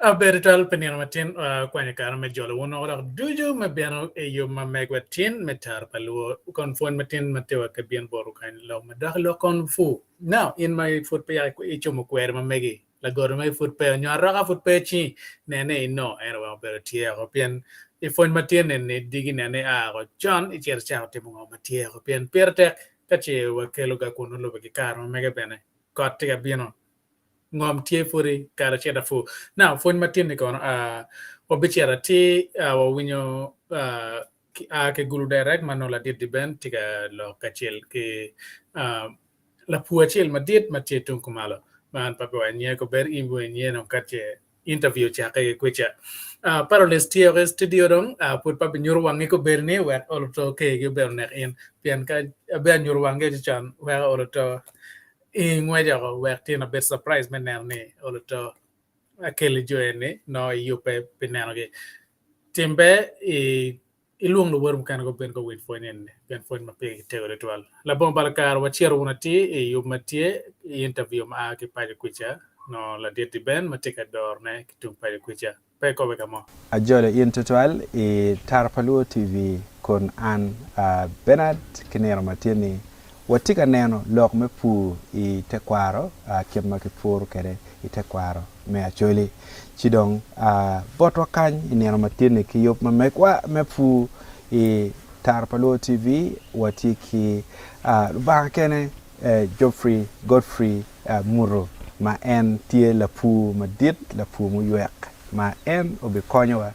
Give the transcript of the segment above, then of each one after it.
Abedo twal pi nino matin kwanyo kare me jolo wun woko dok ducu me bino i yub ma megwa tin me taro pa luo kon pwony matin ma tye wa ka bino botwu kany lok madok i lok kon pur. Now in ma pud peya icomo kweri ma megi Lagodo ma pud pe onyo aroka pud pe ci nene ino en weko bedo tye oko pien i pwony ma tye neni digi nene ia oko con icito icako timo ngo ma tye oko pien pire tek ka ce wa kelo ga kun olube ki kare ma mege bene kot tye ka bino ngom tye pudi kare cito apur now pwony ma tye ni kono wabicito atir wawinyo a ki Gulu Direct ma nongo ladit Diben tye ka lok kacel ki Lapur acel madit ma tye tung kumalo ma an pe abiwaco nyinge kobedo in ibiwaco nyinge dong ka ce interview ocakke ki kwica. Panelist tye woko i studio dong pud pe abinyuto wangi kobedo ni wek olo to kegi obedo nek in pien ka abedo anyuto wangi ci con weko olo to i ngwec oko wek tin abed surprise me neno ni olo to akelli jo eni nongo iyubbe pi nenogi. Tim ber i Ilwong luwot mukene gubin guwiny pwony eni pien pwony ma pigi tego tutwal. Labongo balo kare wacito wunu atir i yub ma tye i interview ma a ki paco kwica nongo ladit Ben ma tye ka dorone ki tung paco kwica. Pe ikobe ka mo. Ajolo in tutwal i Tara pa Luo TV kun an Bernard ki nino ma tye ni watye ka neno lok me pur i tekwaro kit ma ki puro kwede i tekwaro me Acholi. Ci dong botwa kany i nino matin-ni ki yub ma megwa me pur i Tara pa Luo TV, watye ki Lubanga kene Geoffrey Godfrey Muto ma en tye lapur madit, lapur muywek ma en obikonyowa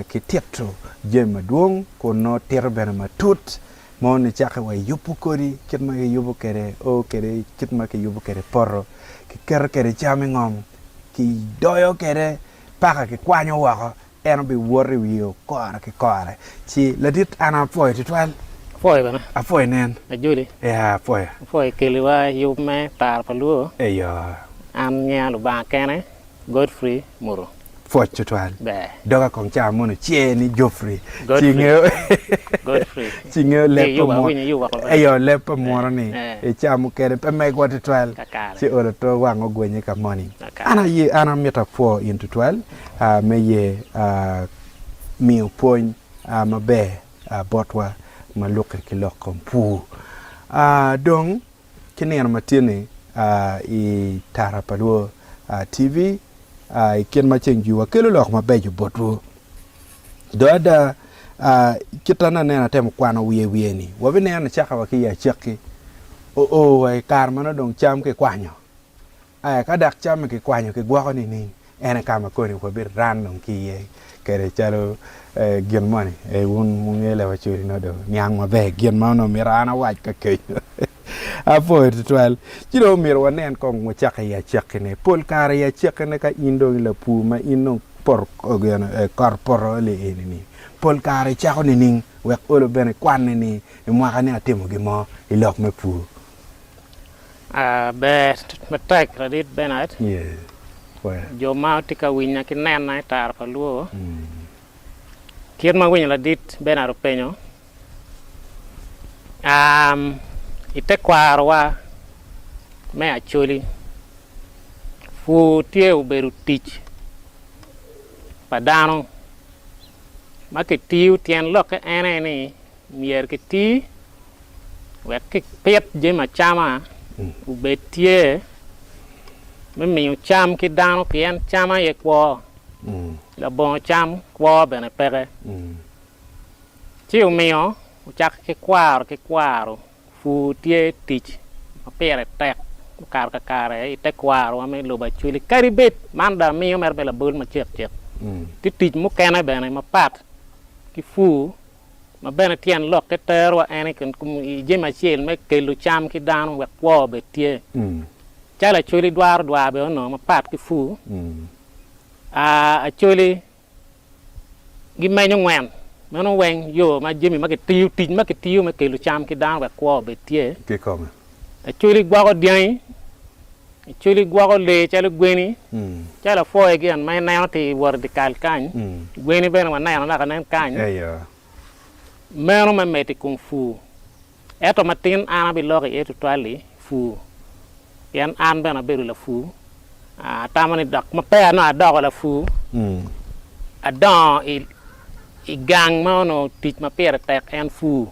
ki tito jami madwong kun nongo tito bene matut mo nicakke wa i yubo kodi kit ma kiyubo kwede o kwede kit ma kiyubo kwede poto, kiketo kwede cam i ngom, kidoyo kwede paka kikwanyo woko, en obiwoto i wiye kore ki kore. Ci ladit an apwoyo tutwal. Apwoyo bene. Apwoyo nen. Ajoli. Ya apwoyo. Apwoyo keliwa yub me taro pa luo. Eyo. An nyinga Lubanga kene. Godfrey Muru. Pwoc tutwal. Ber. Doga kong ca mono ce ni Geoffrey. Godfrey. Ci ngeyo Godfrey. Ci ngeyo leb pa Iyubo, munu. awinyo iyubo woko bene. Eyo leb pa munu ni Eh. i ca mukene pe megwa tutwal. Kakare. Ci olo to wang ogwenye ka moni. Kakare. An aye an amito apwo in tutwal ah, me ye ah, miyo pwony ah, maber ah, botwa ma lukke ki lok kom pur. Ah, dong Ki nino ma tye-ni i Tara pa Luo TV, i kit ma ceng jwi wakelo lok mabeco botwu. Do ada, kit an aneno atemo kwano wiye wiye-ni, wabineno nicaka wa ki i acakki oo wa i kare ma nongo dong cam kikwanyo. Aya ka dok cam-mi kikwanyo kigwoko nining? En aye ka ma koni wabiran dong ki iye kwede calo gin moni. Wun wungeyo leb Acholi nongo dong niang maber gin ma onongo myero an awac ka kenyo. Apwoyo tutwal. Ci dong myero wanen kong wacak i acakkine. Pol kare i acakkine ka in dong i lapur ma in dong poto kot poto li eni-ni, pol kare icako nining wek olo bene ikwanne ni i mwaka-ni atimo gin mo i lok me pur? Ber matek ladit Bernard, jo ma tye ka winya ki nena i tara pa luo, kit ma awinyo ladit Bernard openyo, i tekwarowa me Acholi, pur tye obedo tic pa dano ma kitiyo tyen lokke en aye ni myero kiti wek kipit jami acama obed tye me miyo cam ki dano pien cam aye kwo, labongo cam kwo bene peke. Ci omiyo ocako ki kwaro ki kwaro pur tye tic ma pire tek mukato kakare i te kwarowa me lobo Acholi kadi bed man dong amiyo mere me labol macek cek tye tic mukene bene mapat ki pur. Ma bene tyen lokke terowa en i jami acel me kelo cam ki dano wek kwo obed tye. Calo Acholi dwaro dwar bene onongo mapat ki pur. Acholi gimenyo ngwen, meno weng yo ma jami ma kitiyo, tic ma kitiyo me kelo cam ki dano wek kwo obed tye. Acholi gwoko dyangi, Acholi gwoko lee calo gweni, calo apwoyo gin ma ineno tye wot i dyekal kany, gweni bene waneno naka nen kany, meno me medo i kom pur. Ento matin an abiloko iye tutwal-li pur, pien an bene abedo lapur. Atamo ni dok ma peya nongo adoko lapur, adongo i gang ma onongo tic ma pire tek en pur.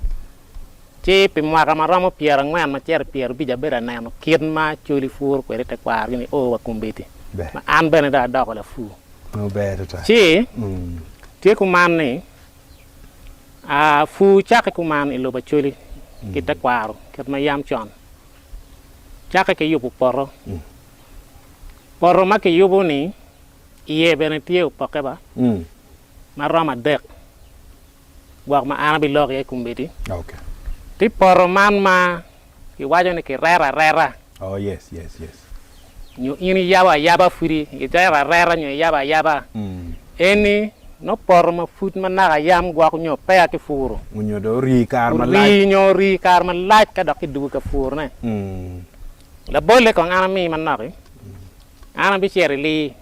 Ci pi mwaka ma romo pyerangwen ma cito i pyerabic abedo aneno kit ma Acholi puro kwede tekwarogi nio wa kombeddi, ma an bene dong adoko lapur. Ci tye kuman ni, pur cakke kuman i lobo Acholi ki tekwaro kit ma yam con, cakke ki yubo poto. Poto ma kiyubo-ni iye bene tye opokke ba ma romo adek. Gwok ma an abilok iye kombeddi. Tye poto man ma kiwaco ni kireto areta. Nyo in iyabo ayaba pudi, ireto areta nyo iyabo ayaba. Eni nongo poto ma pud ma naka yam gwok nyo peya kipuro. Nyo dong orii kare malac. Orii nyo orii kare malac ka dok kidwogo ka purone. Labolle kong an ami manok-ki, an abicito i lir.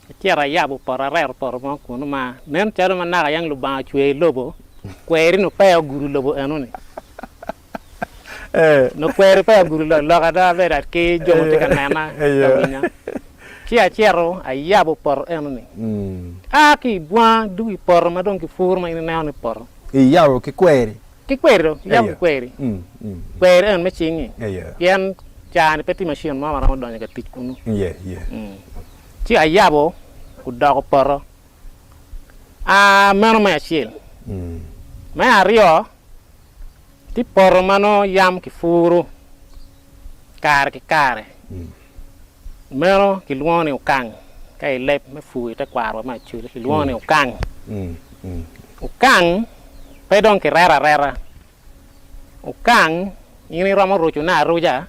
Acito ayabo poto, areto poto mo kunnu ma nen calo ma naka yang Lubanga ocweyo lobo, kweri-nu peya ogudo lobo enoni. Nongo kweri peya ogudo lobo, lok ada abedo ki jo ma tye ka nena ka winya. Ci acito ayabo poto enoni, aa ki i bunga dwogo i poto ma dong kipuro ma in ineno ni poto. Iyabo ki kweri? Ki kweri dong, iyabo ki kweri. Kweri eno me cing-ngi, pien caa-ni pe tye macin mo ma romo donyo ka tic kunnu. Ci ayabo odoko poto. Aa, meno me acel. Me aryo, tye poto ma nongo yam kipuro kare ki kare. Meno kilwongo ni okang ka i leb me pur i tekwarowa me Acholi kilwongo ni okang. Okang pe dong kireto areta. Okang in iromo rucone aruca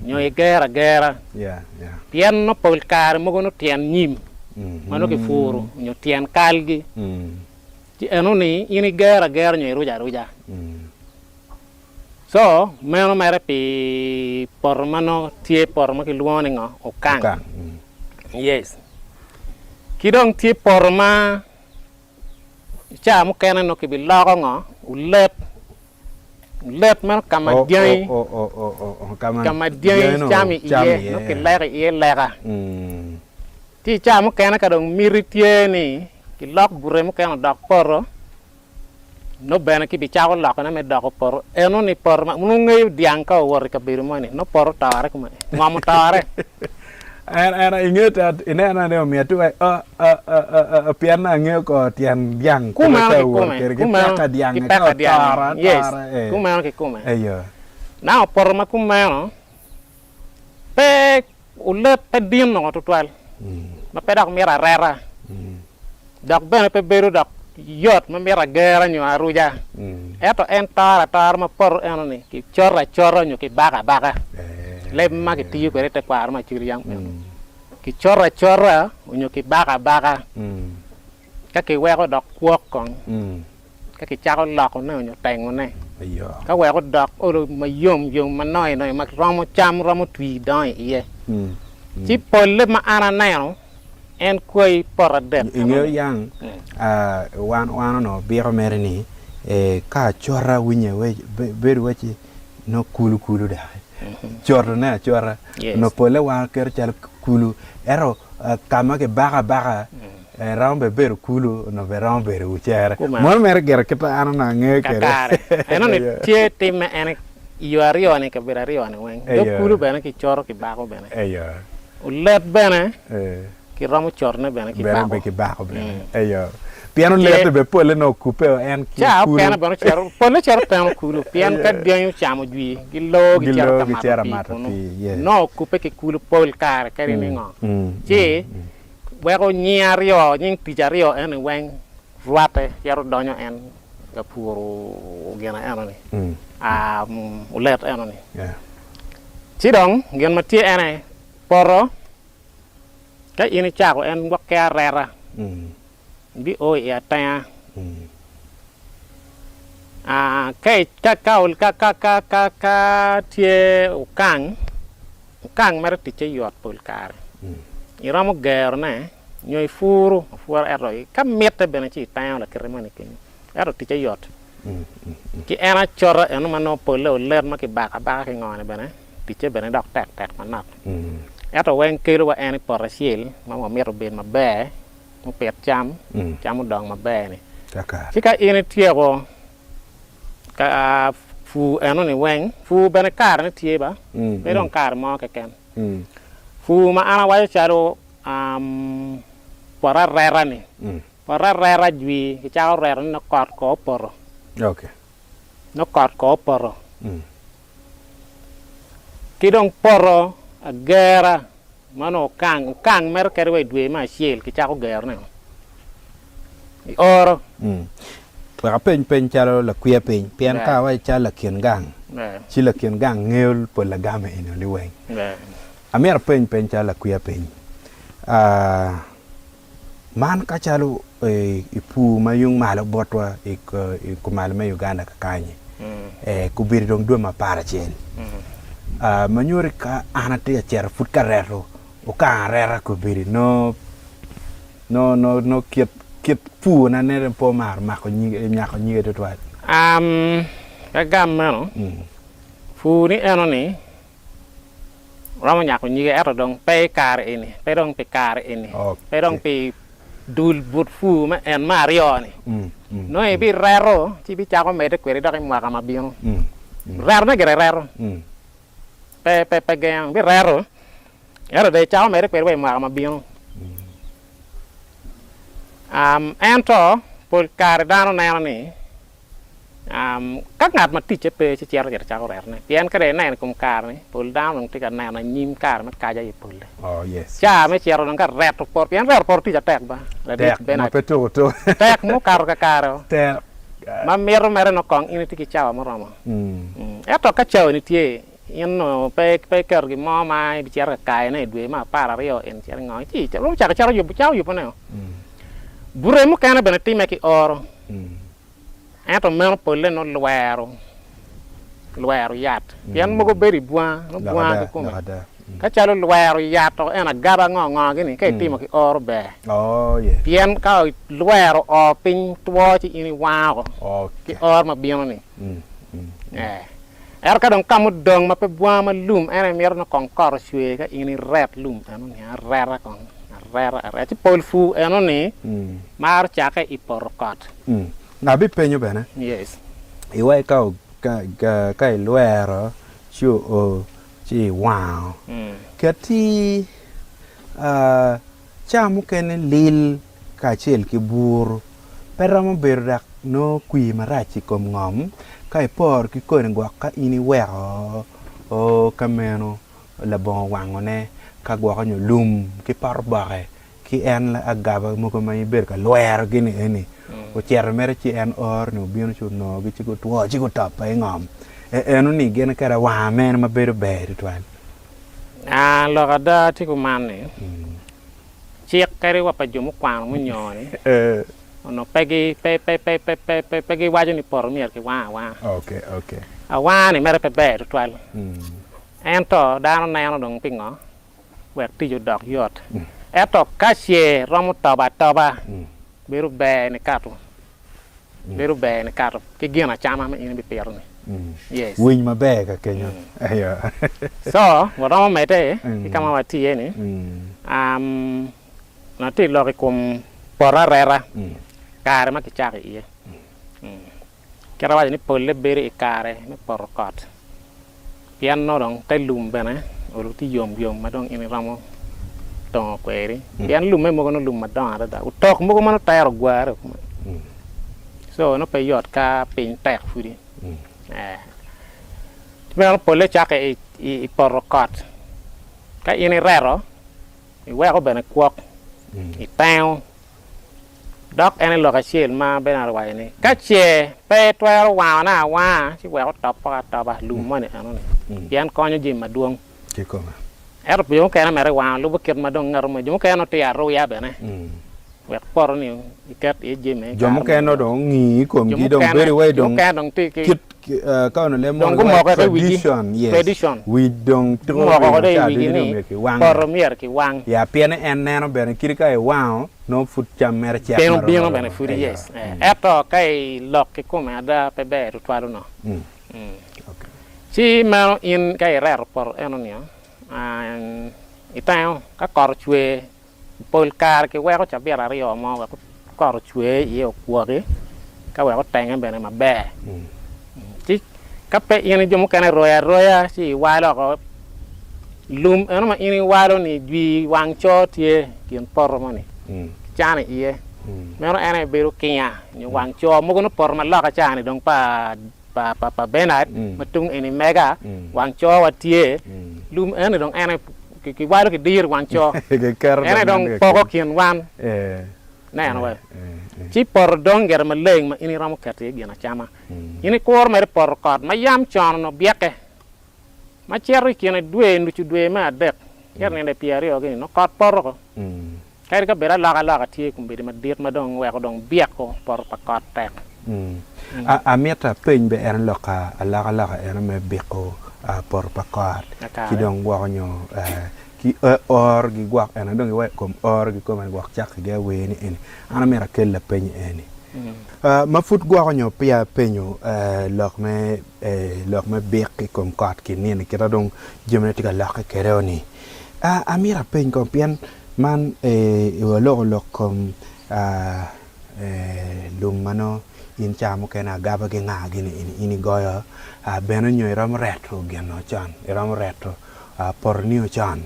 nyo igero agera pien nongo pol kare mogo nongo tyen nyim ma nongo kipuro nyo tyen kalgi ci enoni in igero agera nyo iruco aruca. Co meno mere pi poto ma nongo tye poto ma kilwongo ni ngo okang yes ki dong tye poto ma I caa mukene nongo kibiloko ngo olet, olet meno ka ma dyangi ka ma dyangi camo iye nongo kileko iye leka. Ci i caa mukene ka dong miti tye ni kilok bute mukene odok poto nongo bene kibicako lokone me doko poto enoni poto ma nongo ngeyo dyang ka owoto i kabedo moni nongo poto otore kume ngom otore. En en inge ta ineno ni omiyo atye wai a a a a a a pien angeyo ko tyen dyang kit Kumeno ma kikome, owot kwede ki kumeno, peka dyang ki ka peka dyang, otore yes, atora ee kumeno kikome. eyo. Nang opoto ma kumeno pe olet pe din nongo tutwal ma pe dok mito areta. Dok bene pe bedo dok yot ma mito agera nyo aruca, ento en toro atora ma poto eno-ni kicoto acota nyo kibako abaka. Leb ma kitiyo kwede i tekwaro me Acholi yam eno, kicoto acota nyo kibako abaka ka kiweko dok kwok kong ka kicako lokone nyo tengone ka wek odok olo mayom yom ma noyo noyo ma romo cam romo twi dongo iye. Ci polle ma an aneno En kwayi poto adek Ingeyo yang wan wan onongo biko mere ni ka acota winye bedo waci nongo kulu kulu doki coto ne acota onongo pole wan waketo calo kulu ento ka ma kibako abaka romo bene bedo kulu onongo bene romo bedo wi cere mono mere gire kit ma an onongo angeyo kwede. Kakare enoni tye timme en i yo aryo ni kabedo aryo ni weng dog kulu bene kicoto kibako bene. Olet bene kiromo cotone bene ki bako. Bene ki bako bene. Eyo. Pien olet-ti bene polle nongo okubbe o en ki Ca kulu. okene bene ocito, polle cito teno kulu pien ka dyangi ocamo jwi giloo gicito ka mato pii kunu. Nongo okubbe ki kulu pol kare kadi ningo. Ci weko nying aryo, nying tic aryo eni weng rwatte cito donyo en. ka puro gin eno ni olet eno ni. Ci dong gin ma tye en aye poto ka in icako en gwok ki areta ibio i atenga ka tye okang, okang mere ticce yot pol kare iromo gerone nyo ipuru apura ento ka mitte bene ci itengo lakite moni kenyo ento ticce yot. Ki en acota eno ma nongo polle olet ma kibako abaka ki ngo-ni bene ticce bene dok tek tek manok. Ento weng kelo wa en i poto acel ma wamito obed maber mupit cam, cam odong maber-ni. Ci ka in ityeko ka pur eno-ni weng, pur bene karene tye ba, pe dong kare mo keken. Pur ma an awaco calo poto areta-ni, Poto areta jwi kicako reto ni nongo kot kor opoto. Nongo kot kor opoto. Ki dong poto agera ma nongo okang, okang mere kadi wa i dwe me acel kicako gerone i oro. Wek apeny peny calo lakwiya piny, pien ka awaco calo lakin gang, ci lakin gang ngeyo pol lagam eni liweng. Amyero apeny peny calo lakwiya piny. Man ka calo i pur ma yung malo botwa i kumalo me Uganda kakany gubedo dong dwe me aparacel ma nyuto ka an atye ka cito pud ka reto okang areta kobedo nongo kit pur na nene pe omaro mako nyako nyige tutwal. Ka gam meno pur ni eno ni Romo nyako nyige ento dong pe i kare eni, pe dong pi kare eni, pe dong pi dul but pur me en me aryo-ni. Nongo ibireto ci ibicako medde kwede dok i mwaka ma bino. Retone gire reto, pe pe pe gengo, ibireto ento dong icako medde kwede wa i mwaka ma bino. Ento pol kare dano neno ni Ka ngat ma ticce pe ci cito cito cako retone pien ka dong ineno i kom kare-ni pol dano dong tye ka neno anyim kare me kac aye polle. Ca me cito dong ka reto poto pien reto poto tic atek ba ladit Bernard tek mukato kakare-o ma mito mere nongo kong in itye ki cawa muromo ento ka cawani tye in nongo pe iketo gin mo ma ibicito ka kayone i dwe me apararyo eni cito ingo ci romo cako icako yubone-o. Bute mukene bene timme ki oro. Ento meno polle nongo lwero, lwero yat pien mogo bedo i bunga, nongo bunga kikome. Ka calo lwero yat o en agaba ngo ngo gini ka itimo ki oro ber pien ka ilwero oo piny two ci in iwango oko ki oro ma bino ni. Ento ka dong ka mudong ma pe bunga ma lum en aye mito nongo kong kot ocwer ka in iret lum eno ni areta kong areta areta ci pol pur eno ni maro cakke i poto kot. Abipenyo bene iwai ka ilwero ci oo ci iwango keti ca mukene lil kacel ki buru pe romo bedo dok nongo kwir marac i kom ngom ka iporo ki kodi gwok ka in iweko ka meno labongo wangone ka gwoko nyo lum ki pot oboke ki en agaba mogo ma ibedo ka lwerogi ni eni ocito mere ci en oro ni obino ci onongogi ci gutwo ci gutope i ngom eno ni gin kede awanga mene ma bedo ber tutwal. Lok ada tye kuman ni Cik kadi wa pa jo mukwano munyongo-ni onongo pe giwaco ni poto myero kiwang awanga. Awanga-ni mere pe ber tutwal. Ento dano neno dong pingo wek tic odok yot. Ento ka ce romo tobo atoba, bedo ber nikato. Bedo ber nikato ki gin acama ma in ibipito-ni. Yes. Winy maber ka kenyo. So, waromo medde ki ka ma watye iye ni, um, atye ka lok i kom poto areta, kare ma kicako iye. Kit awaco ni polle bedo i kare me poto kot. Pien nongo dong te lum bene olo tye yom yom ma dong in iromo tongo kweri pien lumme mogo nongo lum madongo adada otok mogo ma nongo tero ogware so nongo pe yot ka piny tek pudi meno polle cake i poto kot ka in ireto iweko bene kwok itengo. Dok en aye lok acel ma Bernard owaco ni, Ka ce pe itwero wangone awanga, ci wek otop poko atopa lum moni enoni, pien konyo jami madwong. Ento jo mukene mere wango lubo kit ma dong ngat mo, jo mukene nongo tye aruya bene wek poto ni iket iye jami. Jo mukene nongo dong ongi i komgi dong bedo wai dong kit ka onongo leb munu wai tradition, yes, wic dong tiko gumoko kwede i wigi ni poto myero kiwang. Ya pien ni en neno bene kit ka iwango nongo pud cam mere cek marom aroma. Bino bene pud yes, ento ka i lok kikome ada pe ber tutwal onongo. Ci meno in ka ireto poto eno-ni itengo ka kot ocwer pol kare kiweko cabit aryo mo wek kot ocwer iye okwoki ka wek otenge bene maber ci ka pe in jo mukene iroyo aroya ci iwalo oko lum eno ma in iwalo-ni jwi wang coo tye i kin poto moni kicano iye meno en aye bedo kinga nyo wang coo mogo nongo poto ma loka ca-ni dong pa pa Bernard ma tung eni mega wang coo wa tye lum eni dong en aye kiwalo ki diro i wang coo en aye dong poko kin wan neno wa ci poto dong gire maleng ma in iromo keto iye gin acama in ikuro mere poto kot ma yam con onongo byeke ma cito i kine dwe nucu dwe me adek cito nino pyeraryo gini nongo kot poto ko. Kadi ka bed alokaloka tye i kom bedo madit ma dong weko dong byeko poto pa kot tek. Amito apeny bene en lok alokaloka eno me biko poto pa kot ki dong gwoko nyo ki oro gi gwok eno dong iweko kom oro ki kome gwok caki gi awer ni eni an amito akel lapeny eni ma pud gwoko nyo peya apenyo lok me lok me bik i kom kot ki nini kita dong jami ne tye ka lokke kwede o ni amito apeny kong pien Man waloko lok kom lum ma nongo in ca mukene agaba ki nga gini eni in igoyo bene nyo iromo reto gin-o con iromo reto poto-ni con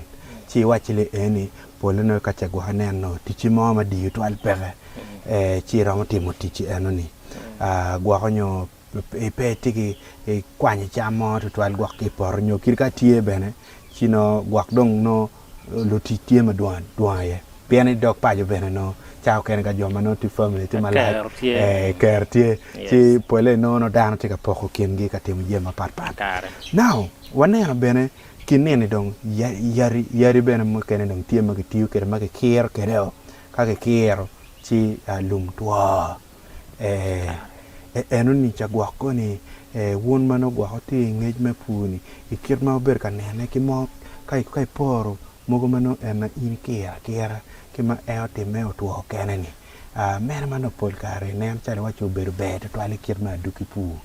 ci iwacci ni eni pole nongo ka ce gwok ineno ticci mo ma diyo twal peke ci iromo timo ticci enoni gwoko nyo pe itye ki kwanyo cam mo tutwal gwok ki i poto nyo kadi ka tye bene ci nongo gwok dong nongo lutic tye madwong adwonga iye pien i dog paco bene nongo cawa mukene ka jo ma nongo tye family tye malac kero tye ci pole inongo nongo dano tye ka poko kingi ka timo jami mapat pat. Now waneno bene ki nini dong yadi yadi bene mukene dong tye ma kitiyo kwede ma kikiro kwede o ka kikiro ci lum two. Enoni ca gwok koni wun ma nongo gwok wutye i ngec me pur-ni i kit ma wubedo ka nene ki mo ka iporo mogo ma nongo en ma in ikiro akira ki ma en otimme otwo kene-ni mene ma nongo pol kare inen calo iwaci obedo ber tutwal i kit me adwogi pur.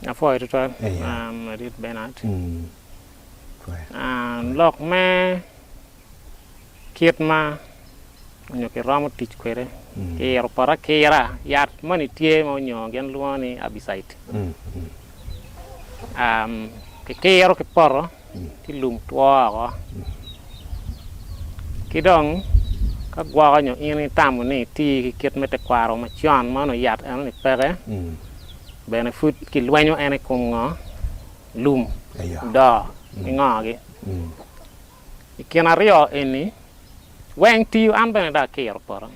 Apwoyo tutwal ladit Bernard. Lok me Kit ma onyo kiromo tic kwede kiro poto akira, yat moni tye ma onyo gin lwongo ni herbicide. Kikiro ki poto ci lum two woko ki dong ka gwoko nyo in itamo ni iti ki kit me tekwaro macon ma onongo yat enoni peke bene pud kilwenyo en i kom ngo lum doo ki ngogi. I kin aryo eni weng tiyo an bene dong akiro poto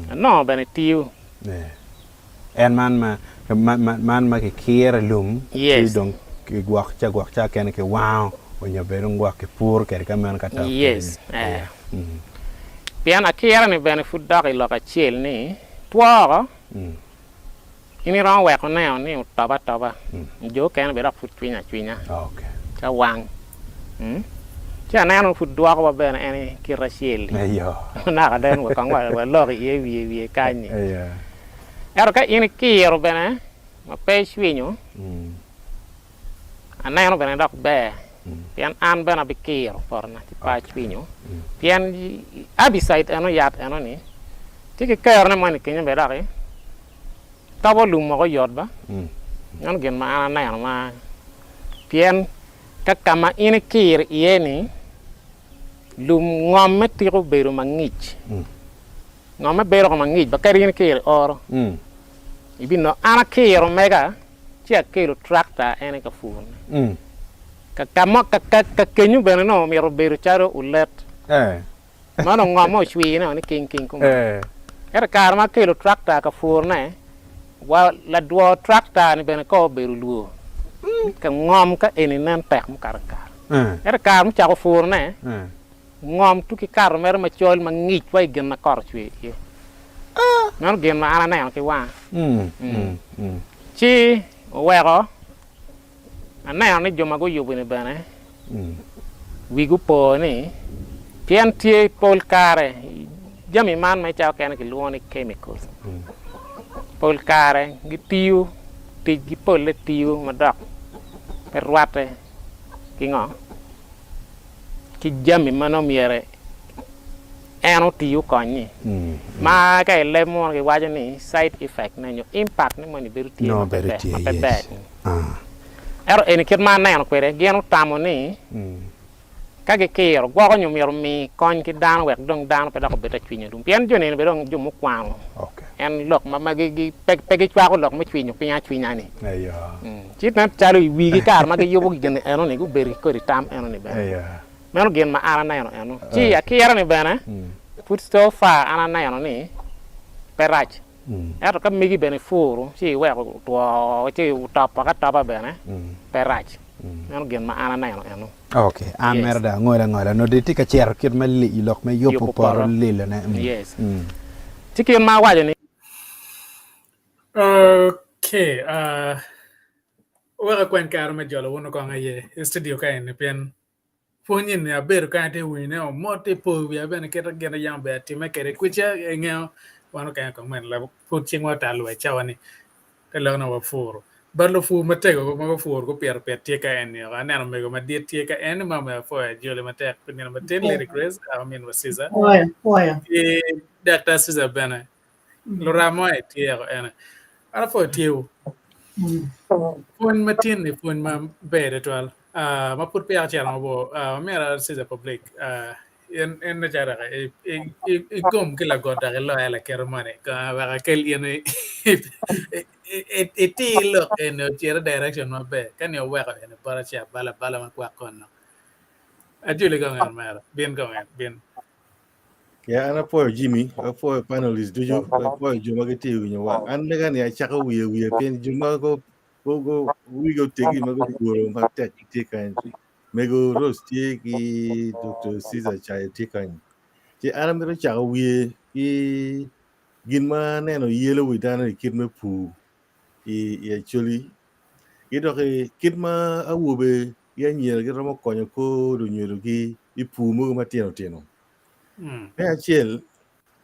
anongo bene tiyo. En man ma man ma kikiro i lum ci dong kigwok ca gwok ca kene kiwango onyo bene dong gwok kipuro kwede ka meno ka top Yes. Pien akira ni bene pud dok i lok acel ni two oko. In iromo weko neno ni otobo atoba, jo okene bene dok pud cwiny acwinya ka wang. Ci aneno ni pud dwokowa bene en i kit acel-li. Naka den wa kong walok iye wiye wiye kany-ni. Ento ka in ikiro bene ma pe icwinyo, aneno bene dok ber pien an bene abikiro potona ci pe acwinyo pien herbicide eno yat enoni tye ki kerone moni kenyo bene doki tobo lum woko oyot ba meno gin ma an aneno ma pien ka ka ma in ikiro iye ni lum ngomme tiko bedo mangic ngomme bedo ko mangic ba kadi in ikiro i oro ibinongo an akiro mega ci akelo tractor en aye ka purone. Ka kenyo bene nongo omito bedo calo olet. Ma onongo ngom ma ocwine ni king king kuman. Ento i kare ma akelo tractor ka purone, wa ladwo tractor ni bene kong obedo lwor ni ka ngom ka eni nen tek mukato kare. Ento i kare mucako purone, ngom tye ki kato mere macol ma ngic wa i gin ma kot ocwer iye. Meno gin ma an aneno ki wanga. Ci oweko Aneno ni jo ma guyubo-ni bene wigi opo ni pien tye pol kare jami man ma i cawa okene kilwongo ni chemicals pol kare gitiyo ticgi polle tiyo ma dok pe rwatte ki ngo ki jami ma nongo myero en oti okony-nyi ma ka i leb munu giwaco ni side effect ne nyo impact ne moni bedo tye ma pe ber. Ento eni kit ma aneno kwede gin otamo ni ka gikiro gwoko nyo myero omi kony ki dano wek dong dano pe dok obed ta cwinyo lum pien jo nini bene dong jo mukwano en lok ma pe gicwako lok me cwinyo piny acwinya ni ci nen calo i wigi kare ma giyubo gin eno ni gubedo ki kodi tam eno ni bene. Meno gin ma an aneno eno. Ci akira-ni bene, pud so far an aneno ni pe rac. Ento ka megi bene ipuru ci iweko otwo ci otop woko atopa bene pe rac. Meno gin ma an aneno eno. Ok, an Yes. mere dong angolo angola nongo dong itye ka cito kit me lok me yubo Yubo poto poto. lilone. Yes. Ci kit ma awaco ni. Okay, uh, wek akwany kare me jolo wunu kong aye i studio ka eni pien Pwony eni abedo kany atye winyo ne omot i poyo wiya bene kit gin yam obedo atime kwede kwica ingeyo wan okene kong meno leb pud cingwa otal wa i cawa ni te lok ni wapuro but lupur matego ma gupuro gupito pit tye ka eni oko aneno omego madit tye ka en ma omiyo apwoyo ajoli matek pi nino matin Lady Grace ominwa Caesar ki Daktar Caesar bene Luram mo aye tye eko ene. An apwoyo tyewu. Pwony ma tin ni pwony ma ber tutwal. Ah, ma pud peya ocito mabor, ah, omyero Caesar Public, ah, in in macalo dok i- i- i- igom ki lagot dok iloya lakite moni. Ka wek akel in i- i- i- itir lok eni ocit i direction maber. Ka ni oweko eni bota ci abalo abala makwak kono. Ajoli kong en omera. Bin kong en, bin. Ya an apwoyo Jimmy, apwoyo panelists ducu, apwoyo jo ma gitye ka winyowa. An mega ni acako wiye wiye pien jo ma go go go wigi otegi ma guguro matek gitye kany. Mego Rose tye ki Dr. Caesar Cayo tye kany. Ci an amito cako wiye ki gin ma aneno yelo wi dano i kit me pur i i Acholi ki dok i kit ma awobe ki anyira giromo konyo kor lunyodogi i pur mogo matino tino. Me acel,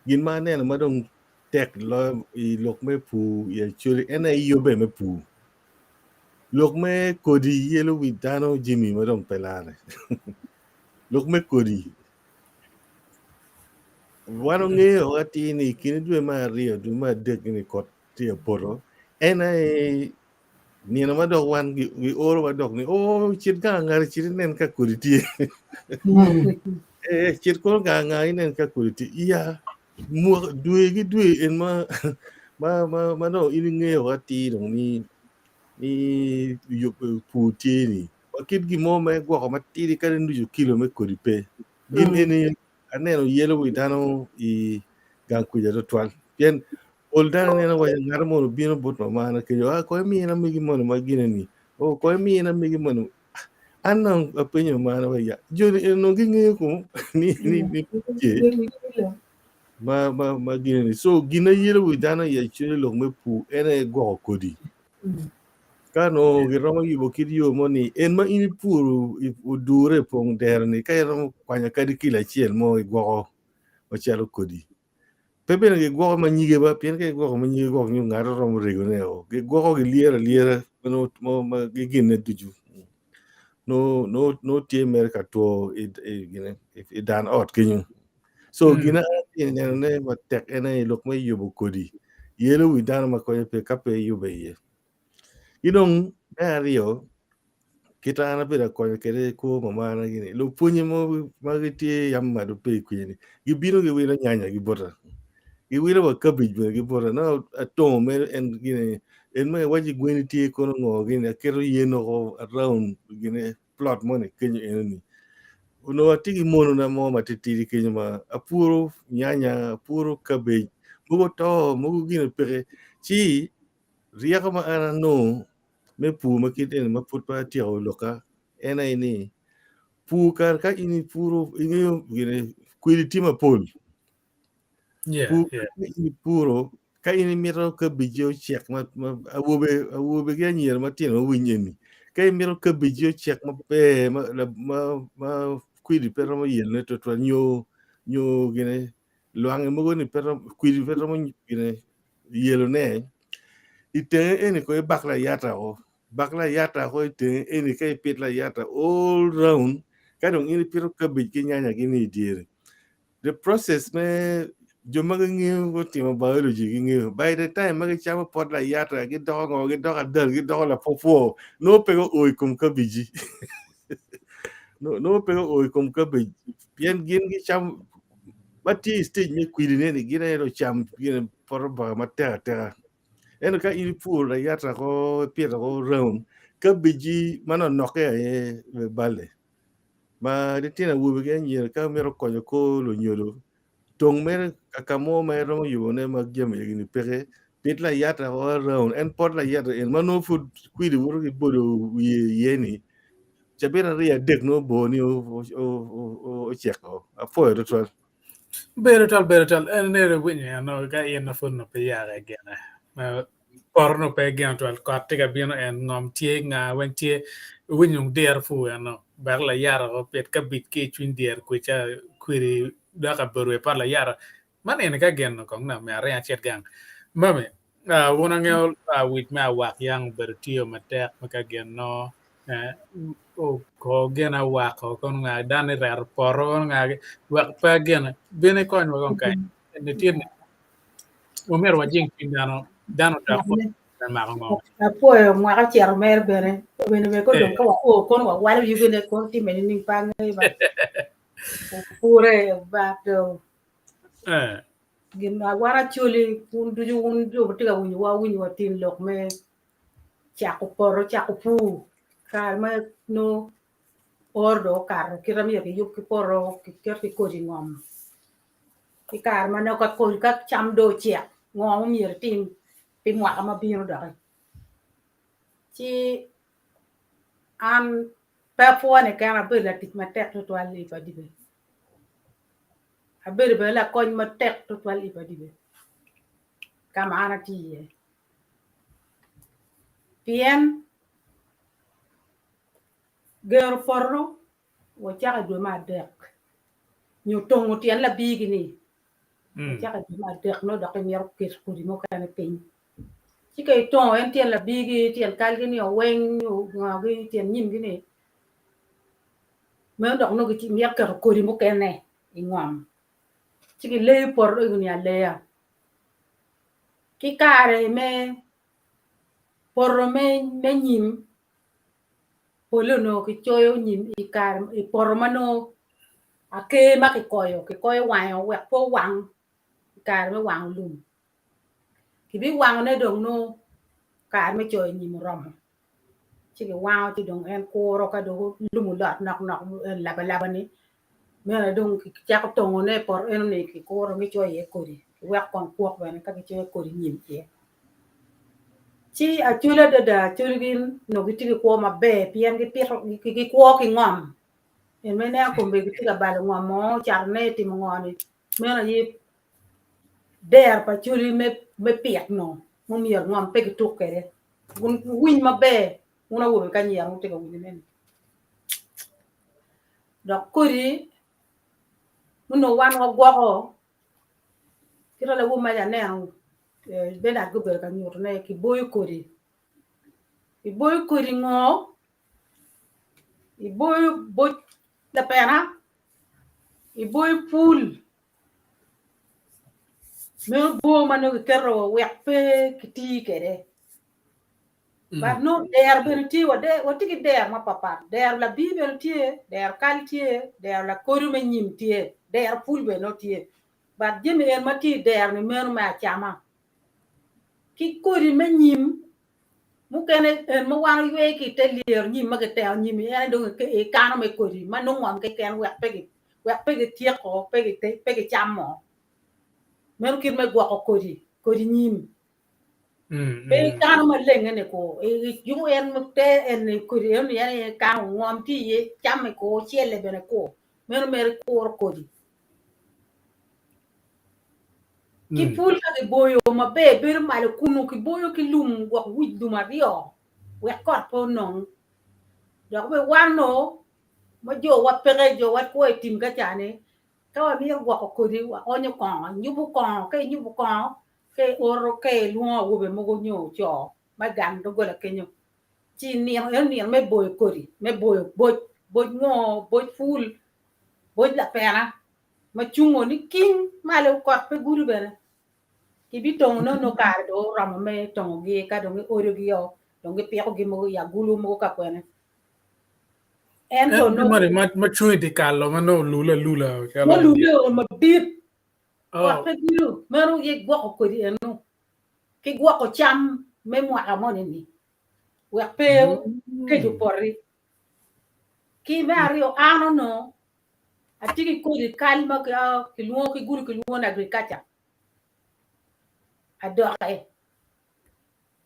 gin ma aneno ma dong tek loyo i lok me pur i Acholi en aye yubbe me pur. Lok me kodi yelo wi dano jami ma dong pe larre. Lok me kodi wan wangeyo atir ni i kine dwe me aryo dwe me adek ni kot tye ka poto en aye Nino ma dok wan giorowa dok ni, oh, cit gang angari, cit inen ka kodi tye. Eh, cit kono gang angari inen ka kodi tye. Iya, mwaka, dwe ki dwe en ma, ma, ma, ma dong in ingeyo atir dong ni, ni yub pur tye ni. Wa kit gin mo me gwoko matidi kadi nucu kilo me kodi pe. Gin eni aneno yelo wi dano i gang kuca tutwal. Pien Pol dano neno waco ngat mono obino bot mamana kenyo, ah, ko imina megi mono ma gine ni, oh, ko imina megi mono. An dong apenyo mamana wa ya, joni eni onongo gingeyo ko ni ni ni tye ma ma ma gine ni. So gin ma yelo wi dano i actually lok me pur en aye gwoko kodi. Ka nongo giromo yubo kit yo mo ni en ma in ipuro odure i pong dero ni ka iromo kwanyo kadi kilo acel mo igwoko macalo kodi. Pe bene gigwoko ma nyige ba, pien ka gigwoko ma nyige gwok nyo ngat oromo regone o, gigwoko gilyero alyera ma ma gigine ducu. Nongo nongo nongo tye mere ka two i i gine i dan ot kenyo. So gin ma atye ka nenone matek en aye lok me yubo kodi, yelo wi dano ma konye pe ka pe iyube iye. Ki dong me aryo, kit an abedo ka konyo kwede kwo mamana gini, lupwonye mogo ma gitye yam malo pe i kwinyo-ni gibino giwilo nyanya-gi bota, giwilo wa kabij bene ki bota nongo atongo mere en gini en ma iwaci gweni tye kono ngo gini aketo yen woko around gine plot moni kenyo enoni. Onongo atye ki monona mo matitidi kenyo ma apuro nyanya, apuro kabej, mogo to, mogo gine peke. Ci ryeko ma an anongo me pur ma kit eni ma pud pe atyeko lokka en aye ni pur kare ka in ipuro ingeyo gine kwedi tye mapol. Yeah, Pur yeah. ka in ipuro ka in imito kabiji ocek ma, ma awobe awobe ki anyira matino owiny eni ka imito kabiji ocek maber ma, la- ma, ma kwidi pe romo yelone twatwal nyo nyo gine lwangi mogo ni pe romo kwidi pe romo gine yelone i tenge eni ko ibak layata o bak layata ko i tenge eni ka ipit layata all round ka dong in ipito kabej ki nyanya gini i dyere the process me jo ma gingeyo gutimo biology gingeyo by the time ma gicamo pot layata gidoko ngo gidoko adal gidoko lapwopwo nongo pe guo i kom kabiji nongo pe guo i kom kabej pien gin gicamo ma tye i stage me kwidine ni gin aye ocam gin pot oboke matek ateka ento ka in ipuro layata ko ipito ko round kabiji manonokke aye balle ma litino awobe ki anyira ka mito konyo kor lunyodo tong mere ka mo ma iromo yubone ma jami egi-ni peke pit layata o around en pot layata en ma nongo pud kwidi woto ki bodo wiye iye-ni cabit aryo adek nongo bor-ni oceko apwoyo tutwal. Bedo twal bedo twal en nere winyo eno ka in ma pud nongo pe yake gine poto nongo pe gino twal kot tye ka bino en ngom tye nga weng tye iwinyo dong diro pur eno bek layata o pit kabic ki icwiny dyere kwica kwidi dok kabedo wa i pot layata man eni ka gin kong nongo myero aring acit gang mami wun angeyo wic me awak yang obedo tiyo matek me ka gin nongo ko gin awako kono nga dano ireto poto kono nga wek pe gin bin ikonywa kong kany ni tye ni Omyero wajing cwiny dano, dano odok bot me mako ngo. Apwoyo mwaka ocito mere bene, bene bene ko dong ka wao kono wawalo yubine kono time nining pe angeyo ba. Opure ba do. Eh. Gin ma wan Acholi wun ducu wun jo ma tye ka winyowa winyo wa tin lok me cako poto cako pur kare ma nongo oro dong okato kite myero kiyub ki poto kiket ki kodi ngom. I kare ma nongo ka kodi ka cam dong ocek ngo ma myero itim pi mwaka ma bino doki ci an pe apwone kena abedo latic matek tutwal i padibe abedo bene lakony matek tutwal i padibe ka ma an atye iye pien gero poto wacako i dwe me adek nyo tongo tyen labigi-ni wacako i dwe me adek nongo dok imito keto kodi mukene piny. Ci ka itongo en tyen labigi, tyen kalgi-ni weng nyo ngogi tyen nyimgi-ni meno dok nongo imito keto kodi mukene i ngom ci kileyo poto ego-ni aleya. Ki kare me poto me nyim Pole onongo kicoyo nyim i kare i poto ma nongo aker ma kikoyo kikoyo wange wek pe owang i kare me wango lum kibiwangone dong nongo kare me coyo nyim oromo ci kiwango ci dong en kuro ka dong lum olot nok nok laba laba-ni meno aye dong kicako tongone i poto enoni kikuro gicoyo iye kodi kiweko kong kwok bene ka gicoyo kodi nyim iye. Ci acholi adada acholi gin onongo gitye ki kwo maber pien gipito gikwo ki ngom en ma ineno kombeddi gitye ka balo ngom mo catone timo ngo ni meno aye dero pa acholi me pit no mumyero ngom pe gituk kwede wuwiny maber wun awobe ki anyira wutye ka winyone ni dok kodi onongo wan wagwoko Kit ma lawor maca aneno Bernard gubedo ka nyutone kiboyo kodi, iboyo kodi ngo, iboyo boc lapena, iboyo pul meno bor ma nongo kiketo wek pe kiti kwede. But nongo dero bene tye watye ki dero mapatpat dero labir bene tye, dero kal tye, dero lakodo me nyim tye, dero pul bene nongo tye but jami en ma tye i dero ni meno me acama ki kodi me nyim. Mukene en ma wan oywe ki i te lyero nyim ma kiteno nyim-mi en aye dong ikano me kodi ma nongo ngom keken wek pe wek pe gityeko pe gicamo. Meno kit me gwoko kodi kodi nyim. Pe ikano malenge-ni ku iyubo en te en kodi enoni en aye ikano ngom tye iye came ku cele bene ku meno mere ikuro kodi. Ki pul ka kiboyo maber bedo malo kunu kiboyo ki lum gwok wic lum aryo wek kot pe onong. Dok bene wan onongo ma jowa peke jowa kwo i tim ka ca-ni ka wamito gwoko kodi waonyo kongo inyubo kongo ka inyubo kongo ka ioro ka ilwongo awobe mogo nyo co ma i gang doggola kenyo ci nino eno nino me boyo kodi me boyo boc boc ngo boc pul boc lapena ma cungo ni king malo kot pe gudo bene kibitongo nongo nongo kare dong oromo me tongogi ka dong iodogi o dong gipikogi mogo i agulu mogo ka kwene ento nongo ma cung i dye kal-lo ma nongo olule alula ma olule o madit kot pe gudo meno aye gwoko kodi eno ki gwoko cam me mwaka moni-ni wek pe kec opoti ki me aryo an onongo Atye ki kodi kal ma kilwongo ki gudo kilwongo ni agriculture adoke